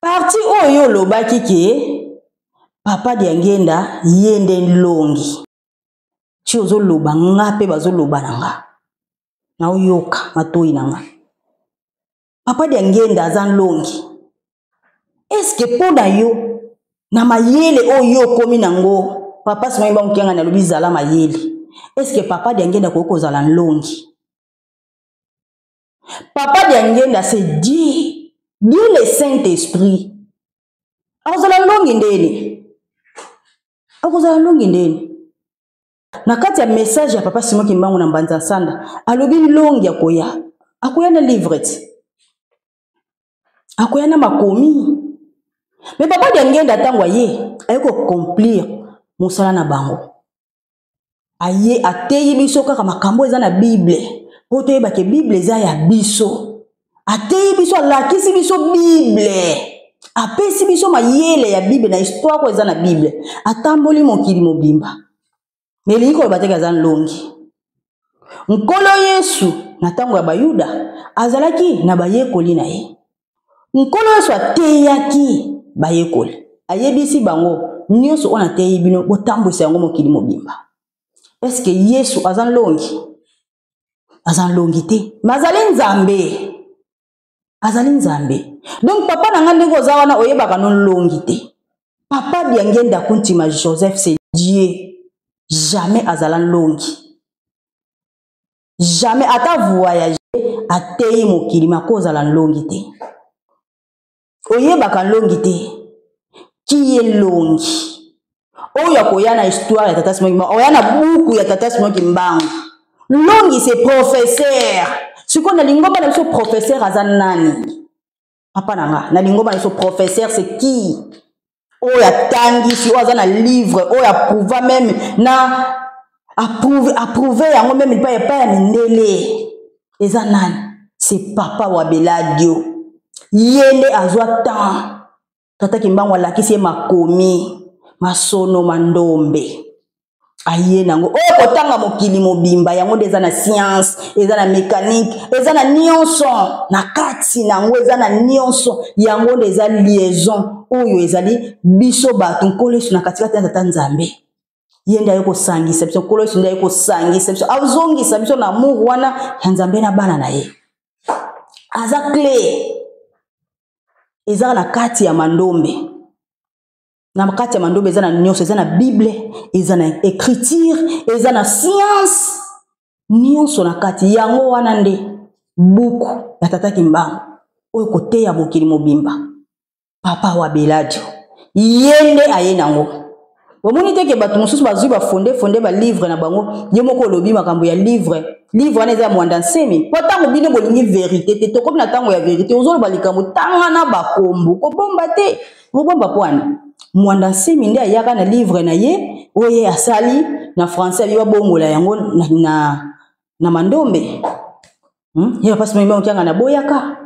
Parti oyo olobaki ke papa Diangenda ye nde nlongi. Ti ozoloba nga pe bazoloba na nga. Naoyoka matoyi na nga. Papa Diangenda aza nlongi. Est-ce que mpo na yo na mayele oyo yo okomi nango, papa Simon Kimbangu Kiangani alobi zala mayele, est-ce que papa Diangenda akoki kozala nlongi? Papa Diangenda c'est Dieu, Dieu le Saint-Esprit. Akozala nlongi ndeni? Akozala nlongi ndeni? Na kati ya message ya papa Simon Kimbangu na Mbanza Nsanda, alobi nlongi akoya. Akoya na livre ti. Akoya na makomi. Mais papa Diangenda ntango aye, aye ko accomplir mosala na bango. Aye ateyi biso kaka makambo eza na Bible. Po toyeba ke Bible eza ya biso. Ateyi biso, alakisi biso Bible. Apesi biso mayele ya Bible na histoire oyo eza na Bible. Atamboli mokili mobimba. Mais elingi koloba te ke aza nlongi. Nkolo Yesu na ntango ya Bayuda azalaki na bayekoli na ye. Nkolo Yesu ateyaki bayekoli, ayebisi bango nyonso oyo nateyi bino, botambwisa yango mokili mobimba. Est-ce que Yesu aza nlongi? Aza nlongi te, mais azali Nzambe. Azali Nzambe. Donc papa na nga ndenge oza wana oyebaka no nlongi te. Papa Diangenda Kuntima Joseph c'est Dieu. Jamais azala nlongi. Jamais ata voyager ateyi mokili makozala nlongi te. Oyebaka nlongi te. Qui est nlongi? Oyo akoya na histoire ya Tata Simon Kimbangu, oya na buku ya Tata Simon Kimbangu. Nlongi c'est professeur. Sikoyo na lingomba na biso professeur aza nani? Papa na nga, na lingomba na biso professeur c'est qui? Oyo atangisi, oyo aza na livre, oyo approuva même na approuve, approuve yango même epai epai ya mindele. Eza nani? C'est papa wa Beladio. Ye nde azwa temps. Tata Kimbangu alakisi ye makomi, masono, mandombe. Aye nango oyo kotanga mokili mobimba, yango nde eza na science, eza na mécanique, eza na nyonso na kati nango, eza na nyonso. Yango nde eza liaison oyo ezali biso bato Nkolo Yesu na katikati ya Tata Nzambe. Ye nde aye kosangisa biso, Nkolo Yesu nde aye kosangisa biso, azongisa biso na amour wana ya Nzambe na bana na ye. Aza clé. Eza na kati ya mandombe. Na kati ya mandombe eza na nyonso, eza na Bible, eza na écriture, eza na science, nyonso na kati. Yango wana nde buku ya Tata Kimbangu oyo koteya mokili mobimba. Papa wa Beladio ye nde aye nango. Bomoni te ke bato mosusu bazwi ba fonde fonde ba livre na bango, ye moko olobi makambo ya livre. Livre wana eza ya Mwanda Nsemi. Po ntango bino bolingi vérité te, tokomi na ntango ya vérité, ozoloba likambo tanga na bakombo, kobomba te. Obomba po wana Mwanda Nsemi nde ayaka na livre na ye oyo ye asali na français, ayebi babongola yango na mandombe. Ye papa Simon Kimbangu Kiangani aboyaka.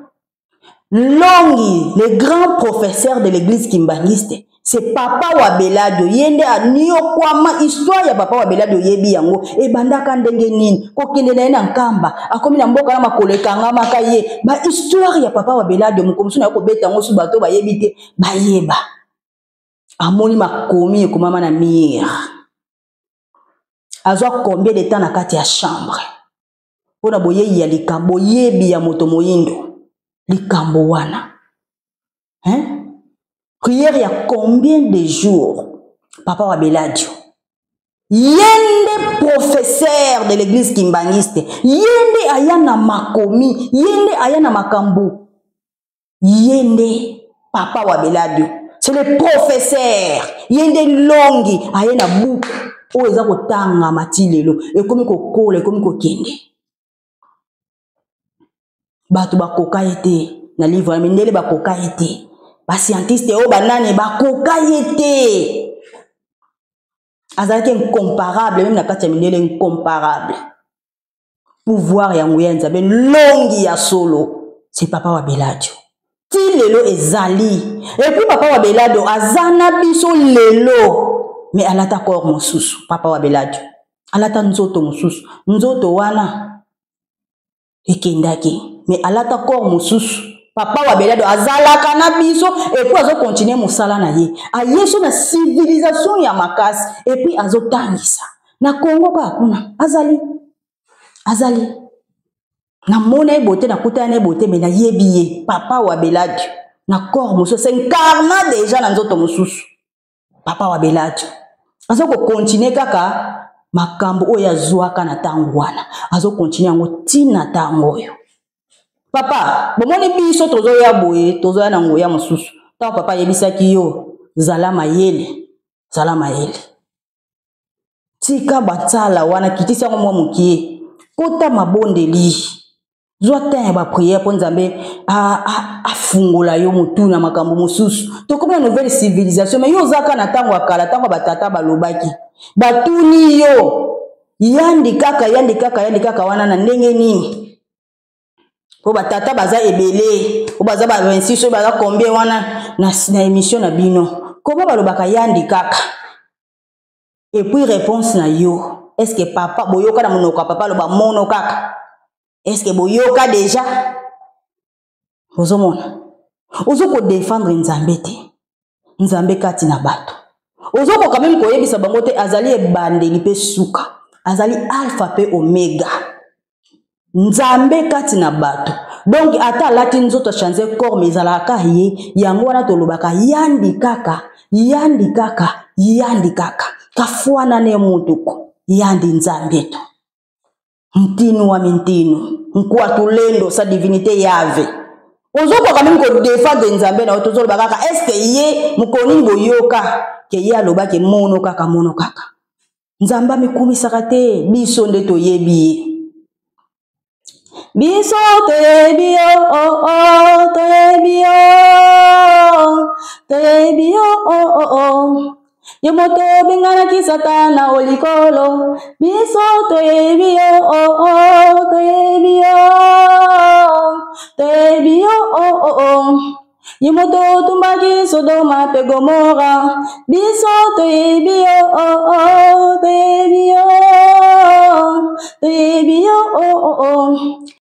Longi, le grand professeur de l'église kimbanguiste, c'est papa wa Beladio. Yende aniokwama histoire ya papa wa Beladio yebi yango. Ebandaka ndenge nini? Kokende na ye na Nkamba, akomi na mboka na makolo ekangamaka ye. Ba histoire ya papa wa Beladio mokomosu na ye kobeta yango su bato bayebi te, bayeba. Amoni makomi ekomama na mire. Azwa combien de temps na kati ya chambre mpo na boyeyi ya likambo, boyebi ya moto moyindo likambo wana, hein? Prière ya combien de jours papa wa Beladio? Ye nde professeur de l'église kimbanguiste, ye nde aya na makomi, ye nde aya na makambo, ye nde papa wa Beladio, c'est le professeur. Ye nde longi aye na buku oyo eza kotangama ti lelo, ekomi kokola, ekomi kokende. Bato bakoka ye te na livre ya mindele, bakoka ye te, bascientiste oyo banani bakoka ye te. Azalaki incomparable, meme na kati ya mindele incomparable. Pouvoir ya nguya ya Nzambe, longi ya solo, c'est papa wa Beladio ti lelo ezali. Epuis papa wa Beladio aza na biso lelo, mais alata corps mosusu. Papa wa Beladio alata nzoto mosusu, nzoto wana ekendaki, mais alata corps mosusu. Papa wa Beladio azalaka na biso, epuis azokontinue mosala na ye, aye so na civilisation ya makasi, epuis azotangisa na Kongo kaka kuna. Azali, azali, namona ye bote, nakutana na ye bote, me nayebi ye. Papa wa Beladio na corps mosusu, s'incarna deja na nzoto mosusu. Papa wa Beladio aza kokontinue kaka makambo oyo azwaka na ntango wana, azokontinue yango ntina ntango oyo. Papa, bomoni biso tozoya boye, tozoya na nguya mosusu. Ntango papa ayebisaki yo, zala mayele, zala mayele, tika batsala wana, kitisi yango mwa mokie, kota mabondeli, zwa temps ya bapriere mpo Nzambe afungola yo motu na makambo mosusu. Tokomi na nouvelle civilisation, mais yo ozaka na ntango ya kala, ntango ya batata balobaki. Batuni yo yandi kaka, yandi kaka, yandi kaka wana na ndenge nini? Mpo batata baza ebele, po baza ba 26 oyo baza combien wana na émission na bino, koma balobaka yandi kaka. Et puis réponse na yo, est ce que papa boyoka na monoko ya papa aloba mono kaka? Est ce que boyoka déjà? Ozomona, ozo kodefendre Nzambe te, Nzambe kati na bato. Ozokoka meme koyebisa bango te azali ebandeli mpe suka, azali alpha mpe omega, Nzambe kati na bato. Donc ata alati nzoto, achange corps, mais ezalaka kaka ye. Yango wana tolobaka yandi kaka, yandi kaka, yandi kaka, kafwana ne mutuku yandi Nzambe to ntinu wa mintinu nkwatulendo sa divinité yave. Ozokoka meme kodefendre Nzambe na yo, tozoloba kaka eske ye mokolo nini boyoka ke ye alobaki mono kaka, mono kaka? Nzambe amikumisaka te, biso nde toyebi ye. Biso toyebi yo, oh, oh, toyebi yo, toyebi yo, oh, oh, oh. Yo moto obenganaki Satana o likolo, biso toyebi yo, oh, oh, toyebi yo, toyebi yo, oh, oh, oh. Yo moto otumbaki Sodoma mpe Gomora, biso toyebi yo, oh, oh, toyebi yo, toyebi yo, oh, oh, oh.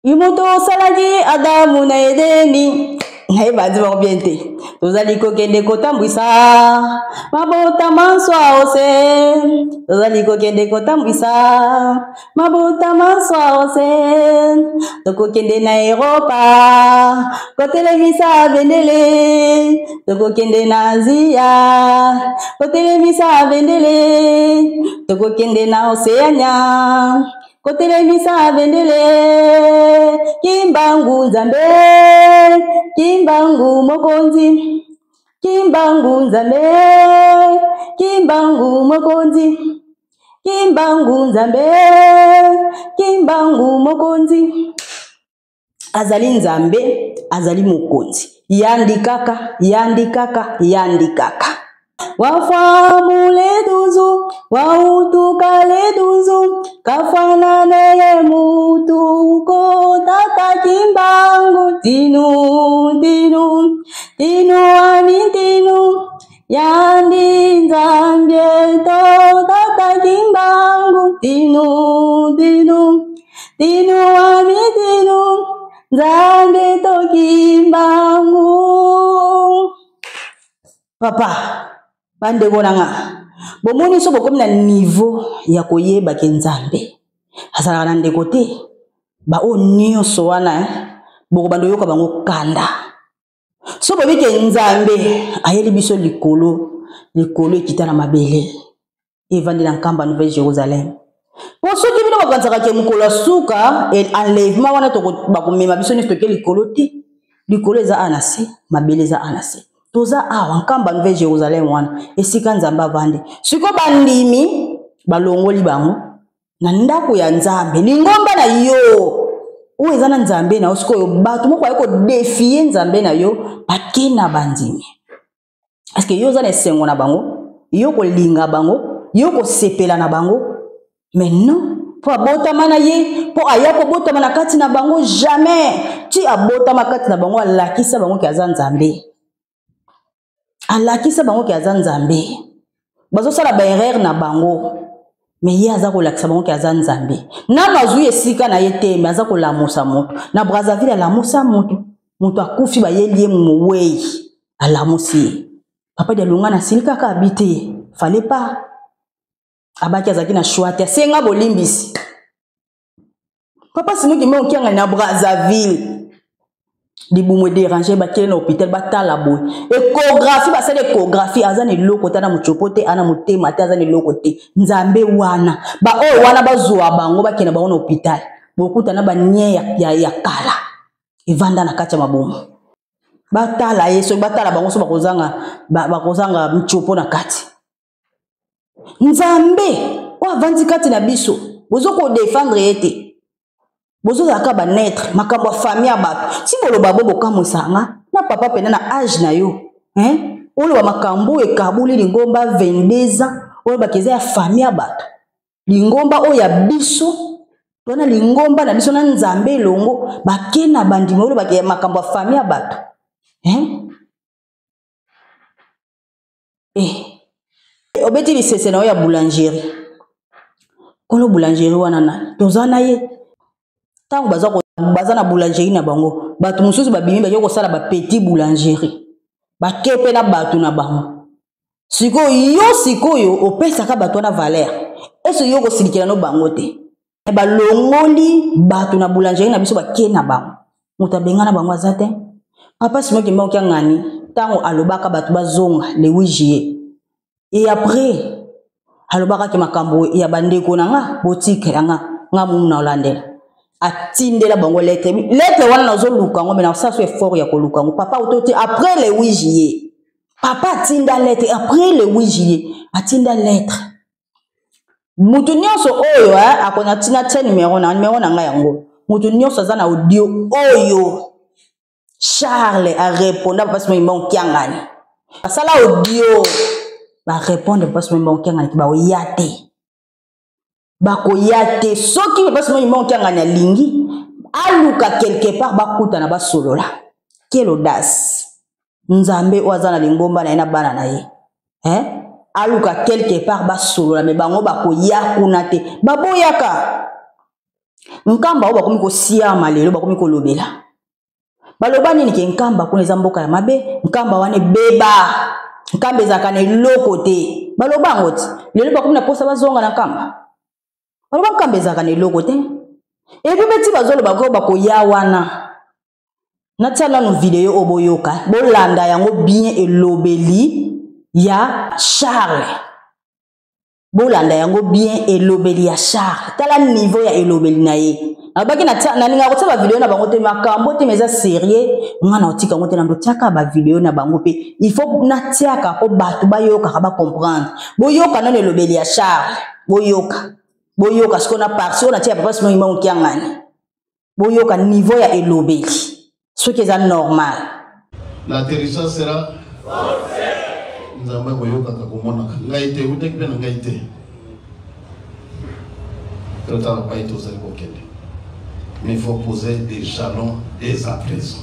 Yo moto osalaki Adamu na Edeni, nayebandi bango bien te. Tozali kokende kotambwisa mabota manso aose, tozali kokende kotambwisa mabota manso aose. Tokokende na Eropa kotelemisa bendele, tokokende na Azia kotelemisa bendele, tokokende na Oseania kotelemisa bendele. Kimbangu Nzambe, Kimbangu mokonzi, Kimbangu Nzambe, Kimbangu mokonzi, Kimbangu Nzambe, Kimbangu mokonzi. Azali Nzambe, azali mokonzi. Yandi kaka, yandi kaka, yandi kaka. Wafamule duzu, wautuka le duzu, kafana neye mutu ko tata Kimbangu tinu tinu tinu ami tinu yandi Nzambe to tata Kimbangu tinu tinu tinu ami tinu Nzambe to Kimbangu. Papa, Bandeko na nga, bomoni so bokomi na niveau ya koyeba ke Nzambe azalaka na ndeko te, baoyo nyonso wana eh, bokobanda oyoka bango kanda. So boyebi ke Nzambe ayeli biso likolo, likolo ekita na mabele, evandi na nkamba Nouvelle Jérusalem. Po soki bino bakanisaka ke mokolo ya suka enlèvement wana bakomema biso nyonso toke likolo te. Likolo eza awa na se, mabele eza awa na se. Toza awa nkamba Nouvelle Jérusalem wana esika Nzambe avandi. Sikoyo bandimi balongoli bango na ndako ya Nzambe, lingomba na yo oyo eza na Nzambe na yo. Sikoyo bato moko baye kodefie Nzambe na yo, bake na bandimi. Parce que yo oza na esengo na bango, yo kolinga bango, yo kosepela na bango, mais non, mpo abotama na ye, mpo aya kobotama na kati na bango jamais. Ti abotama kati na bango, alakisa bango ke aza Nzambe, alakisa bango ke aza Nzambe. Bazosala ba erreur na bango, mais ye aza kolakisa bango ke aza Nzambe. Nano azwi esika na ye te, mais aza kolamusa moto. Na Brazzaville alamusa moto, moto akufi, bayeli ye mowei, alamusi ye. Papa Dialungana asili kaka abi te, fallait pas. Abaki azalaki na choix te, asenga bolimbisi. Papa Simon Kimbangu Kiangani na Brazzaville, libumu ederange, bakele na hôpital, batala boye échographie, basali échographie, aza na eloko te, ana motiopo te, ana motema te, aza na eloko te. Nzambe wana, baoyo wana bazwa bango, bakende bango na hôpital, bokutana banie ya kala evanda na kati ya mabumu. Batala ye, soki batala bango, so bakozanga mtiopo na kati. Nzambe oyo avandi kati na biso, bozo kodefendre ye te, bozozalaka banetre makambo ya famille ya bato. Si boloba bo bokamwisa nga na papa pena na age na yo, hein? Oloba makambo oyo ekaboli lingomba 22 ans, olobaka eza ya famille ya bato. Lingomba oyo ya biso wana, lingomba na biso na Nzambe elongo, bake na bandimi, olobaka ya makambo ya famille ya bato, hein? Obeti lisese na yo ya boulangerie, kolo boulangerie wana nani toza na ye. Ntango baza na boulangerie na bango, bato mosusu babimi bake kosala ba petit boulangerie, bake mpe na bato na bango. Sikoyo yo, sikoyo opesaka bato wana valeur, ese yo kosilikela no bango te? Balongoli bato na boulangerie na biso, bake na bango, moto abengana bango aza te. Papa Simon Kimbangu Kiangani, ntango alobaka bato bazonga le 8 juillet, et après alobaka ke makambo ya bandeko na nga, botikela nga, nga mumu na olandela, atindela bango lettre. Lettre wana nazoluka yango, me nasala so effort ya koluka yango. Papa ototi après le 8 juillet, papa atinda lettre après le 8 juillet, atinda lettre. Mutu nyonso oyo akona tina tia numero na numero na ngai yango, mutu nyonso aza na audio oyo Charles a répondre papa Simon Kimbangu Kiangani, asala audio ba répondre papa Simon Kimbangu Kiangani ba oya te, bakoya te. Soki papa Simon Kimbangu Kiangani alingi aluka quelque part bakutana basolola, quelle audace! Nzambe oyo aza na lingomba na ye na bana na ye, hein? Aluka quelque part basolola, me bango bakoya kuna te, baboyaka Nkamba oyo bakomi kosiama lelo, bakomi kolobela, baloba nini ke Nkamba kuna eza mboka ya mabe, Nkamba wana ebeba, Nkamba ezalaka na eloko te, baloba yango ti lelo bakomi na posa bazonga na Nkamba. Baloba Nkamba ezalaka na eloko te, epi mpe ti bazoloba ko bakoya wana. Natia nanu video oyo boyoka, bolanda yango bien, elobeli ya Charles, bolanda yango bien, elobeli ya Charles. Tala niveau ya elobeli na ye. Nalobaki nalingaka kotia bavideo na bango te, makambo te, mais eza sérieux, nga na otika yango te, nando tiaka bavideo na bango mpe il faut natiaka mpo bato bayokaka, bacomprendre. Boyoka nano elobeli ya Charles, boyoka, boyoka sikoyo na parti oyo natia papa Simon Kimbangu Kiangani, boyoka niveau ya elobeli soki eza normal. L'atterrissage sera Nzambe akoyokaka komonaka ngai te, eutaki mpe na ngai te. Totala pai tozali kokende, mais il faut poser des jalons dès à présent.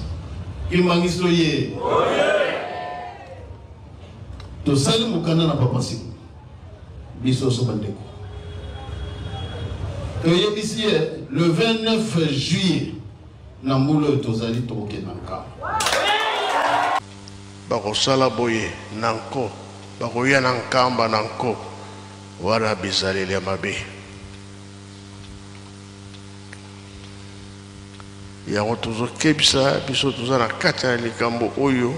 Kimbangisto ye tosali mokanda na papa Simo, biso so bandeko toyebisi ye le 29 juillet na mbula oyo tozali tokokende na Nkamba. Bakosala boye na nko. Bakoya na nkamba na nko, wana bizaleli ya mabe. Yango tozokebisa biso, toza na kati ya likambo oyo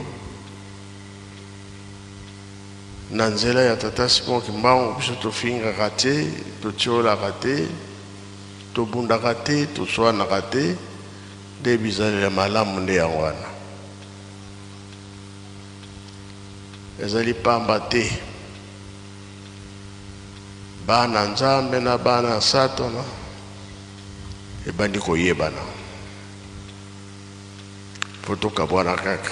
na nzela ya tata Simon Kimbangu. Biso tofingaka te, totiolaka te, tobundaka te, toswanaka te, nde bizaleli ya malamu nde yango wana. Ezali pamba te, bana Nzambe na bana ya Satana ebandi koyebana, po tokabwana kaka.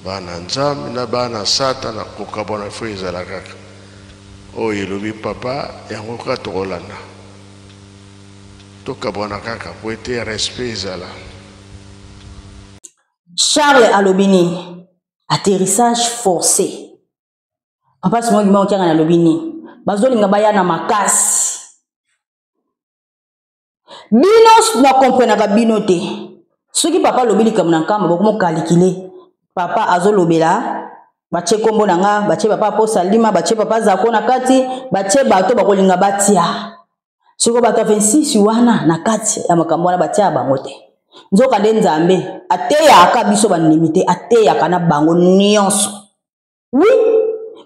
Bana Nzambe na bana Satana, kokabwana fo ezala kaka. Oyo elobi papa, yango kaka tokolanda. Tokabwana kaka po ete respect ezala. Charles alobi nini? Atterrissage forcé. Papa Simon Kimbangu Kiangani alobi nini? Bazolinga baya na makasi. Bino na comprenaka bino te. Soki papa alobi likambo na nkamba, bokomo calculer. Papa azolobela, batie kombo na nga, batie papa Aposa Lima, batie papa Zako na kati, batie bato bakolinga batia. Sikoyo bato ya 26 wana na kati ya makambo wana batia bango te. Nzoka nde Nzambe ateyaka biso bandimi te, ateyaka na bango nyonso. Oui,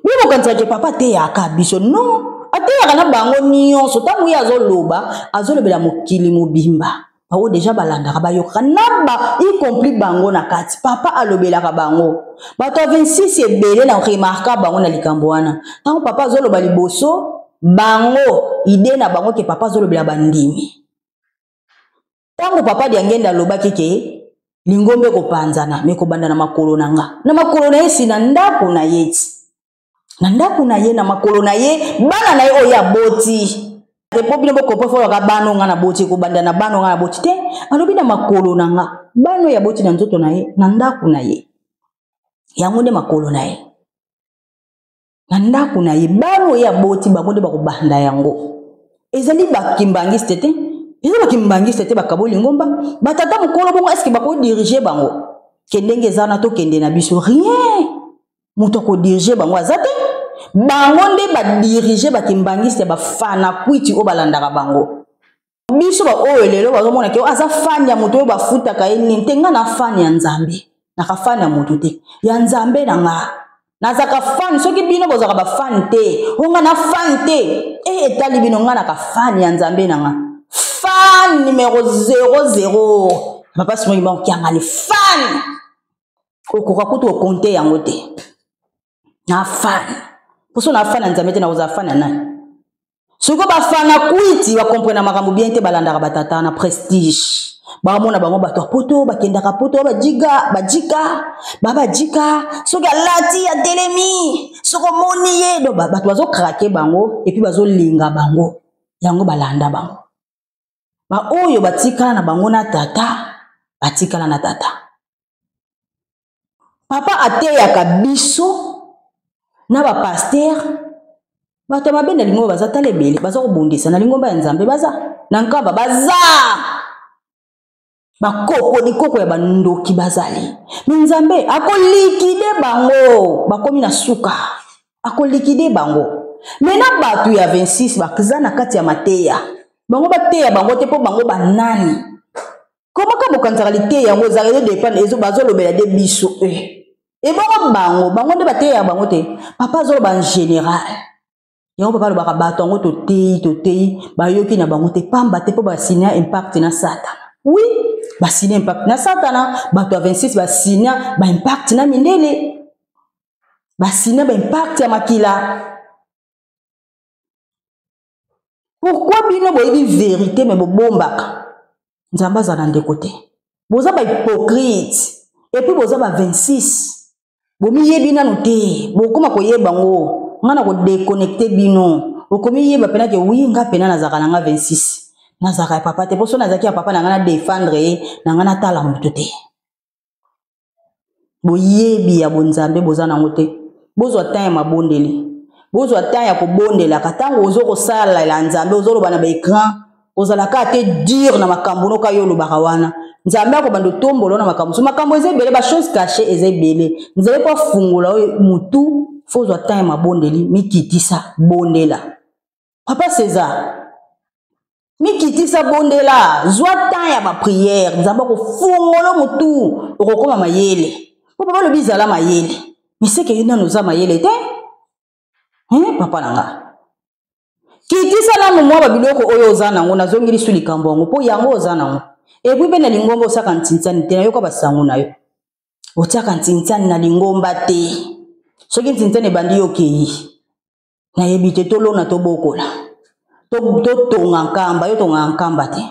bino bokanisaka ke papa ateyaka biso. Non, ateyaka na bango nyonso. Ntango ye azoloba, azolobela mokili mobimba. Bango deja balandaka, bayokaka na ba, y compris bango na kati. Papa alobelaka bango. Bato ya 26 ebele na remarka bango na likambo wana. Ntango papa azoloba liboso, bango idée na bango ke papa azolobela bandimi. Ntango papa Diangenda alobaki ke lingomba ekopanzana, me kobanda na makolo na nga, na makolo na ye si na ndako na ye ti. Na ndako na ye, na makolo na ye, bana na ye oyo aboti. Te po bino bokopo fo kaka bana nga na boti, kobanda na bana nga na boti te. Alobi na makolo na nga, bana oyo aboti na nzoto na ye, na ndako na ye. Yango nde makolo na ye. Na ndako na ye, bana oyo aboti bango nde bakobanda yango. Ezali ba kimbangiste te. Eza ba kimbangiste te bakaboli lingomba. Ba tata mokolo bongo est-ce que bako diriger bango? Ke ndenge eza na tokende na biso rien. Moto ako diriger bango aza te. Bango nde ba diriger ba kimbangiste ba fana kwiti oyo balandaka bango. Biso ba oyo lelo bazomona ke aza fan ya moto oyo bafutaka ye nini te. Nga na fan ya Nzambe, naka fan ya moto te, ya Nzambe na nga. Nazaka fan, soki bino bozaka ba fan te, o nga na fan te. Etali bino, nga naka fan ya Nzambe na nga. Fan numéro zéro zéro. Papa Simon Kimbangu Kiangani fan. Okoka kutu okonte yango te. Na fan. Poso na fan ya Nzambe te, na kozala fan ya nani? Soki bafana kwiti ba comprendre makambo bien te, balandaka batata na prestige. Bamona bango bato ya poto, bakendaka poto, bajiga, bajika, babajika. Soki alati atelemi, soki omoni ye, donc bato bazo craquer bango et puis bazo linga bango. Yango balanda bango. Ba oyo batikala na bango na tata, batikala na tata. Papa ateyaka biso na ba pasteur, bato ya mabe na lingomba baza tala ebele, baza kobundisa na lingomba ya Nzambe, baza na nkamba, baza bakoko likoko ya bandoki bazali. Me Nzambe akolikide bango, bakomi na suka, akolikide bango. Me na bato ya 26 baza na kati ya mateya, bango bateya bango te mpo bango banani. Koma ka bokanisaka liteya yango ezalaka ezo dépendre, ezo bazolobela de biso. Ebongo bango, bango nde bateya bango te. Papa azoloba en général. Yango papa alobaka bato yango toteyi, toteyi, bayoki na bango te, pamba te mpo basinya impact na Satana. Oui, basinya impact na Satana, bato ya 26 basinya ba impact na mindele. Basinya ba impact ya makila. Pourquoi bino boyebi vérité mais bobombaka? Nzambe azala na ndeko te. Boza ba hypocrite et puis boza ba 26. Bomiyebi nanu te, bokoma koyeba ngo. Nga na ko déconnecter bino. Okomiyeba pena ke oui nga pena nazaka na nga 26. Nazaka ya papa te, poso nazaki ya papa na nga na défendre ye, na nga natala moto te. Boyebi ya bonzambe boza nango te. Bozwa temps ya mabondeli. Bozwa temps ya kobondelaka. Tango ozo kosalela Nzambe, ozoloba na ba écran, ozalaka te dur na makambo noka yo olobaka wana. Nzambe akobanda otombola na makambo. So makambo eza ebele, ba choses cachées eza ebele. Nzambe po afungola oyo mutu, Fo ozwa temps ya mabondeli, mikitisa, bondela. Papa César, mikitisa, bondela, zwa temps ya bapriere. Nzambe akofungola motu, okokoma mayele. Po papa alobi zala mayele, miseke yo nanu oza mayele te. Hein, papa na nga, kitisa nanu mwa babiloko oyo oza nango. Nazongeli su likambo yango mpo yango oza nango. Epui mpe na lingomba osaka ntintiani te, nayoka basango na yo, otiaka ntintiani na lingomba te. Soki ntintiani ebandi, yo okei, nayebi te. Tolona, tobokola, totonga nkamba, yo tongaka nkamba te.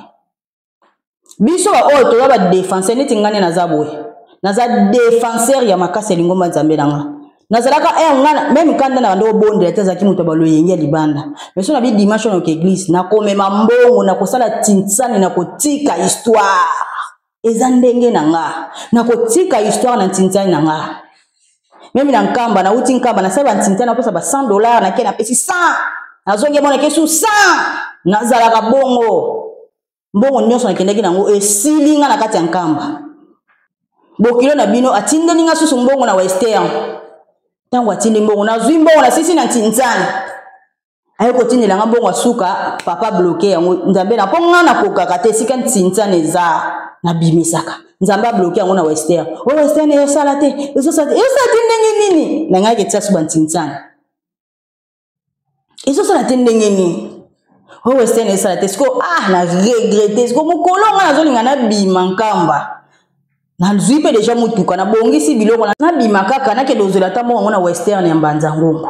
Biso baoyo toza badefenseur, neti ngai nde naza boye, naza defenseur ya makasi ya lingomba Nzambe na nga. Nazalaka eh, nga meme kanda na bando obondela te, azalaki moto ya baloyenge ya libanda. Mais so na bi dimanche oyo nakoke eglise, nakomema mbongo, nakosala tinsani, nakotika histoire. Eza ndenge na nga, nakotika histoire na ntinsani na nga. Meme na Nkamba, nauti Nkamba, nasali bantinta, napesa ba 100 $, nake napesi 100, nazongi mona ke su 100. Nazalaka bongo. Mbongo nyonso nakendaki nango esili nga na kati ya Nkamba. Bokilo na bino atindeli nga susu mbongo na Western. Ntango atindi mbongo, nazwi mbongo, nasisi na ntinzani, aye kotindela nga mbongo asuka. Papa bloke yango. Nzambe na mpo nga nakokaka te esika ntinzani eza, nabimisaka. Nzambe abloke yango na Western. O Western ezosala te, ezosala te, ezosala te ndenge nini? Na ngai ketia su bantinzani, ezosala te ndenge nini? Oyo Western esala te. Sikoyo, ah, na regrete. Sikoyo mokolo nga nazolinga nabima Nkamba, nazwi mpe deja motuka, nabongisi biloko, nabima kaka, nakende kozwela ata mbongo yango na Western ya Mbanza Ngungu.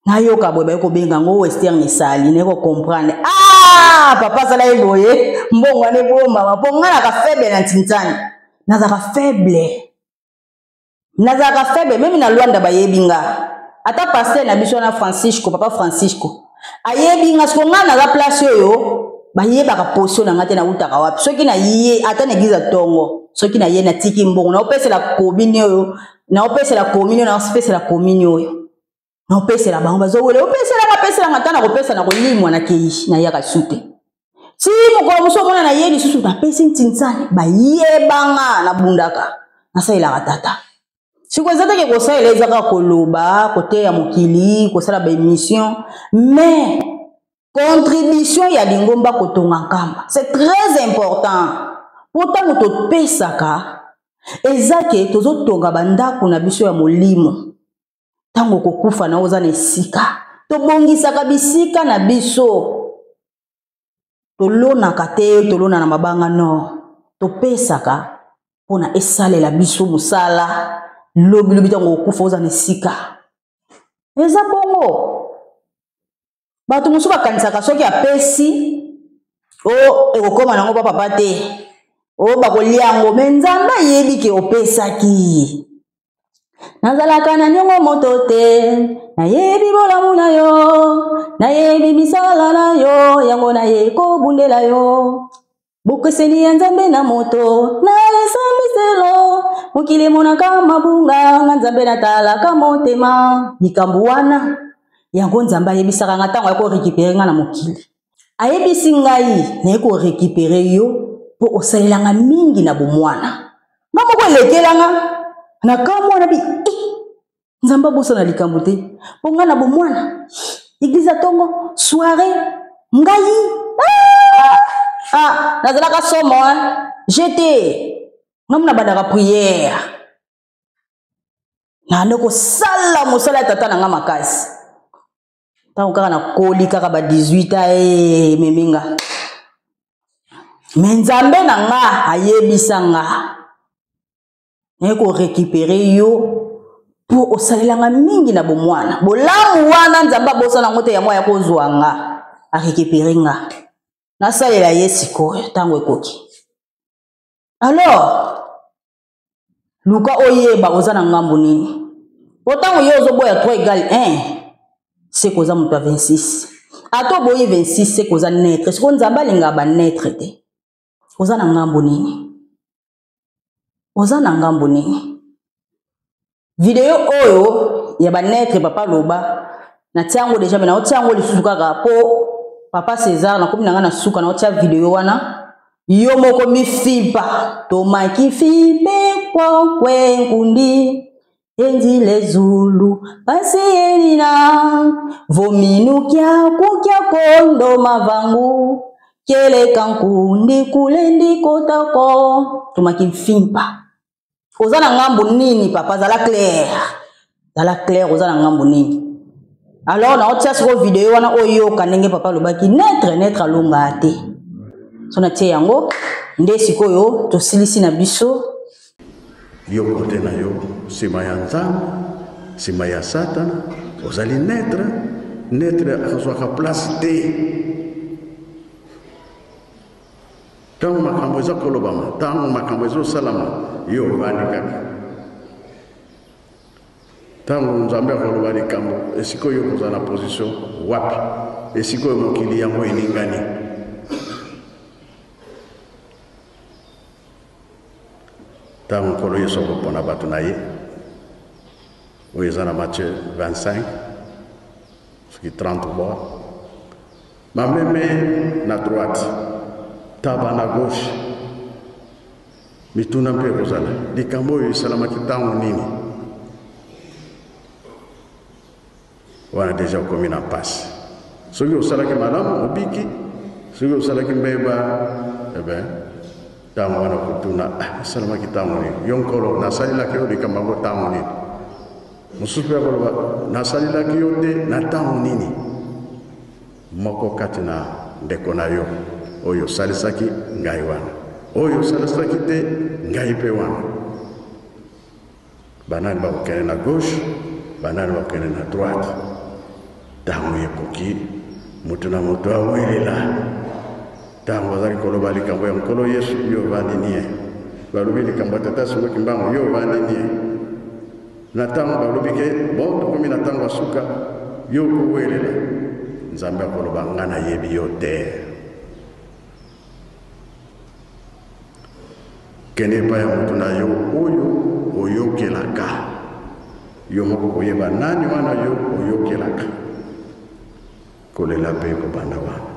Nayoka boye, baye kobenga yango Western esali. Naye kocomprendre, ah, papa asala ye boye, mbongo wana ebombama mpo ngai naka faible na ntintsani. Nazalaka faible, nazalaka faible. Meme na Lwanda bayebi nga, ata paster na biso wana Francisco, papa Francisco ayebi nga. Siko nga naza place oyo bayebaka position na nga te, nawutaka wapi. Soki na ye ata na eglize ya ntongo, soki na ye natiki mbongo, naopesela komini oyo, naopesela komini oyo, naopesela komini oyo, naopesela bango, bazowela opeselanga, peselanga. Ata nakopesa, na kolimwa, nakei, nayaka su te. Ti mokolo mosusu omona na ye lisusu, napesi ntinsani. Bayebanga nabundaka, nasalelaka tata. Siko eza teke kosalela, eza kaka koloba, koteya mokili, kosala baémission, mais contribution ya lingomba, kotonga Nkamba, c'est très important. Mpo ntango topesaka, eza ke tozotonga bandako na biso ya molimo. Ntango okokufa na oza na esika. Tobongisaka bisika na biso. Tolonaka te, tolona na mabanga no. Topesaka mpona esalela biso mosala lobilobi. Ntango okokufa, oza na esika. Eza bongo. Bato mosusu bakanisaka soki apesi o ekokóma nango pa papa te, o bakolia yango. Me Nzambe ayebi ke opesaki. Nazalaka na niongo moto te, nayebi bolamu na yo, nayebi misala na yo, yango naye kobundela yo. Bokeseni ya Nzambe na moto na esambiselo, mokili emonaka mabunga, nga Nzambe natalaka motema. Likambo wana yango Nzambe ayebisaka nga ntango ya korekipere nga na mokili. Ayebisi ngai, naye korekipere yo mpo osalelanga mingi na bomwana. Nga moko elekelanga na kamwana bi eh, Nzambe abosana likambo te, mpo ngai na bomwana, eglise ya ntongo, soirée, ngai ah, ah, nazalaka somo hein? Jete ngai mona bandaka priere, nande kosala mosala ya tata na ngai makasi. Ntango kaka nakoli kaka ba 18 ans, ememi nga. Me Nzambe na nga ayebisa nga, naye korekipere yo mpo osalelanga mingi na bomwana. Bolamu wana Nzambe abosana yango te, yango aya kozwa nga, arekipere nga, nasalela ye sikoyo ntango ekoki. Alors luka oyeba oza na ngambo nini, po ntango yo ozoboya 3 égale 1, seke oza moto ya 26. Ata oboyi 26, seke oza neutre. Sikoyo Nzambe alingaka baneutre te. Oza na ngambo nini? Oza na ngambo nini? Video oyo ya baneutre, papa loba, natia yango deja, me naotia yango lisusu kaka mpo papa César nakomi na ngai na suka. Naotia video wana, yo moko mifimpa tomaki fimpe kwakwe nkundi. Enzile zulu pasi elina vominu kya kukya kondo mavangu keleka nkundi kulendi kotako tumaki mfimpa oza na ngambo nini papa zala clair zala clair oza na ngambo nini alors naotia sikoyo video wana oyoka ndenge papa alobaki netre netre alongaa te so natie yango nde sikoyo tosilisi na biso Yo kote na yo sima ya Nzambe, sima ya Satana, ozali neutre, neutre azwaka place te. Ntango makambo eza kolobama, ntango makambo ezosalama, yo ovandi kaka. Ntango Nzambe akoloba likambo, esika oyo okozala na position wapi? Esika oyo mokili yango eningani. Ntango Nkolo Yesu akopona bato na ye, oyo eza na Matthieu 25 soki 33, bameme na droite, taba na gauche, mituna mpe ekozala likambo oyo esalamaki ntango nini? Wana deja okomi na mpasi. Soki osalaki malamu obiki, soki osalaki mbeba, eh ben ntango wana okotuna ah, esalamaki ntango nini? Yo Nkolo, nasalelaki yo likambo yango ntango nini? Mosusu mpe akoloba nasalelaki yo te na ntango nini? Moko kati na ndeko na yo oyo osalisaki ngai wana, oyo osalisaki te ngai mpe wana. Banani bakokende na gauche, banani bakokende na droite. Ntango ekoki, moto na moto awelela. Ntango bazali koloba likambo ya Nkolo Yesu, yo ovandi nie. Balobi likambo ya Tata Simon Kimbangu, yo ovandi nie. Na ntango balobi ke bon, tokomi na ntango ya suka, yo okowelela. Nzambe akoloba, nga nayebi yo te. Kende epai ya moto na yo oyo oyokelaka. Yo moko koyeba nani wana yo oyokelaka. Kolela mpe ekobanda wana.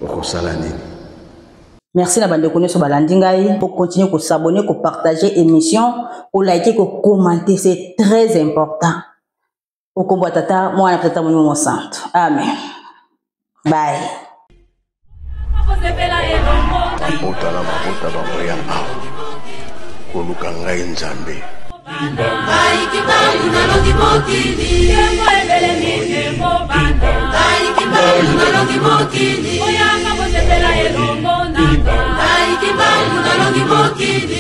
Okosala nini? Merci na bandeko nyonso balandi ngai. Bo continuer ko s'abonner, ko partager émission, ko liker, ko commenter, c'est très important. Okombo ya tata, mwana tata molimo mosantu. Amen. Bye. Mabota na mabota bakoya awa koluka ngai Nzambe. Ngai Kimbangu nalongi mokili. Ngai Kimbangu nalongi mokili. Ngai Kimbangu nalongi mokili.